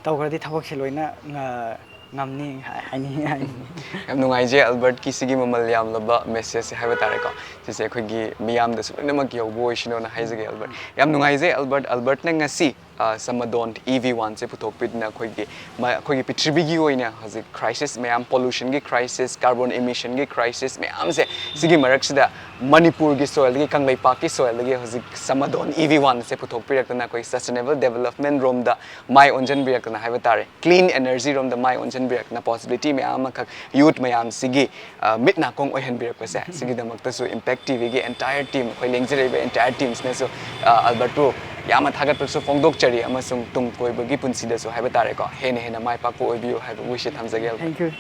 ꯇꯧꯈ꯭ꯔꯗꯤ ꯊꯕꯛꯁꯦ ꯂꯣꯏꯅ ꯉ-, ꯉꯝꯅꯤ ꯍꯥꯏ-, ꯍꯥꯏꯅꯤꯡꯉꯤ, ꯍꯥꯏꯅꯤꯡꯉꯤ꯫ ꯌꯥꯝ ꯅꯨꯡꯉꯥꯏꯖꯩ ꯑꯜꯕꯔꯠꯀꯤ ꯁꯤꯒꯤ ꯃꯃꯜ ꯌꯥꯝꯂꯕ ꯃꯦꯁꯦꯖꯁꯦ ꯍꯥꯏꯕ ꯇꯥꯔꯦꯀꯣ꯫ ꯁꯤꯁꯦ ꯑꯩꯈꯣꯏꯒꯤ ꯃꯤꯌꯥꯝꯗꯁꯨ ꯂꯣꯏꯅꯃꯛ ꯌꯧꯕ ꯑꯣꯏꯁꯅꯨꯅ ꯍꯥꯏꯖꯒꯦ ꯑꯜꯕꯔꯠ꯫ ꯌꯥꯝ ꯅꯨꯡꯉꯥꯏꯖꯩ ꯑꯜꯕꯔꯠ, ꯑꯜꯕꯔꯠꯅ ꯉꯁꯤ, ꯑ, ꯁꯃꯥꯗꯣꯟ ꯏ ꯚꯤ ꯋꯥꯟꯁꯦ ꯄꯨꯊꯣꯛꯄꯤꯗꯨꯅ ꯑꯩꯈꯣꯏꯒꯤ ꯃ-, ꯑꯩꯈꯣꯏꯒꯤ ꯄ꯭ꯔꯤꯊꯤꯕꯤꯒꯤ ꯑꯣꯏꯅ ꯍꯧꯖꯤꯛ ꯀ꯭ꯔꯥꯏꯁꯤꯁ ꯃꯌꯥꯝ, ꯄꯣꯂꯨꯁꯟꯒꯤ ꯀ꯭ꯔꯥꯏꯁꯤꯁ, ꯀꯥꯔꯕꯣꯟ ꯏꯃꯤꯁꯟꯒꯤ ꯀ꯭ꯔꯥꯏꯁꯤꯁ ꯃꯌꯥꯝꯁꯦ, ꯁꯤꯒꯤ ꯃꯔꯛꯁꯤꯗ ꯃꯅꯤꯄꯨꯔꯒꯤ ꯁꯣꯏꯜꯗꯒꯤ, ꯀꯪꯂꯩꯄꯥꯛꯀꯤ ꯁꯣꯏꯜꯗꯒꯤ ꯍꯧꯖꯤꯛ ꯁꯃꯥꯗꯣꯟ ꯏ ꯚꯤ ꯋꯥꯟꯁꯦ ꯄꯨꯊꯣꯛꯄꯤꯔꯛꯇꯅ ꯑꯩꯈꯣꯏ ꯁꯁꯇꯦꯅꯦꯕꯜ ꯗꯦꯕꯂꯞꯃꯦꯟ ꯔꯣꯝꯗ ꯃꯥꯏ ꯑꯣꯟꯁꯤꯟꯕꯤꯔꯛꯇꯅ ꯍꯥꯏꯕ ꯇꯥꯔꯦ, ꯀ꯭ꯂꯤꯟ ꯑꯦꯅꯔꯖꯤ ꯔꯣꯝꯗ ꯃꯥꯏ ꯑꯣꯟꯁꯤꯟꯕꯤꯔꯛꯇꯅ, ꯄꯣꯁꯤꯕꯤꯂꯤꯇꯤ ꯃꯌꯥꯝ ꯑꯃꯈꯛ ꯌꯨꯠ ꯃꯌꯥꯝꯁꯤꯒꯤ, ꯑ, ꯃꯤꯠ ꯅꯥꯀꯣꯡ ꯑꯣꯏꯍꯟꯕꯤꯔꯛꯄꯁꯦ, ꯁꯤꯒꯤꯗꯃꯛꯇꯁꯨ ꯏꯝꯄꯦꯛ ꯇꯤ ꯚꯤꯒꯤ ꯑꯦꯟꯇꯥꯌꯔ ꯇꯤꯝ, ꯑꯩꯈꯣꯏ ꯂꯦꯡꯖꯔꯤꯕ ꯑꯦꯟꯇꯥꯌꯔ ꯇꯤꯝꯁꯤꯅꯁꯨ, ꯑ, ꯑꯜꯕꯔꯠꯄꯨ ꯌꯥꯝꯅ ꯊꯥꯒꯠꯄꯁꯨ ꯐꯣꯡꯗꯣꯛꯆꯔꯤ, ꯑꯃꯁꯨꯡ ꯇꯨꯡ ꯀꯣꯏꯕꯒꯤ ꯄꯨꯟꯁꯤꯗꯁꯨ ꯍꯥꯏꯕ ꯇꯥꯔꯦꯀꯣ, ꯍꯦꯟꯅ ꯍꯦꯟꯅ ꯃꯥꯏ ꯄꯥꯛꯄ ꯑꯣꯏꯕꯤꯌꯨ ꯍꯥꯏꯕ ꯋꯤꯁꯁꯦ ꯊꯝꯖꯒꯦ, ꯑꯜꯕꯔꯠ꯫ Thank you.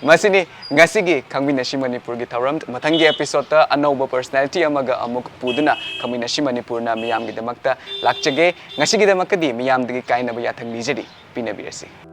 ꯃꯁꯤꯅꯤ ꯉꯁꯤꯒꯤ ꯈꯪꯃꯤꯟꯅꯁꯤ ꯃꯅꯤꯄꯨꯔꯒꯤ ꯊꯧꯔꯝ꯫ ꯃꯊꯪꯒꯤ ꯑꯦꯄꯤꯁꯣꯗꯇ ꯑꯅꯧꯕ ꯄꯔꯁꯅꯦꯂꯤꯇꯤ ꯑꯃꯒ ꯑꯃꯨꯛ ꯄꯨꯗꯨꯅ ꯈꯪꯃꯤꯟꯅꯁꯤ ꯃꯅꯤꯄꯨꯔꯅ ꯃꯤꯌꯥꯝꯒꯤꯗꯃꯛꯇ ꯂꯥꯛꯆꯒꯦ꯫ ꯉꯁꯤꯒꯤꯗꯃꯛꯇꯗꯤ ꯃꯤꯌꯥꯝꯗꯒꯤ ꯀꯥꯏꯅꯕ ꯌꯥꯊꯪ ꯅꯤꯖꯔꯤ꯫ ꯄꯤꯅꯕꯤꯔꯁꯤ꯫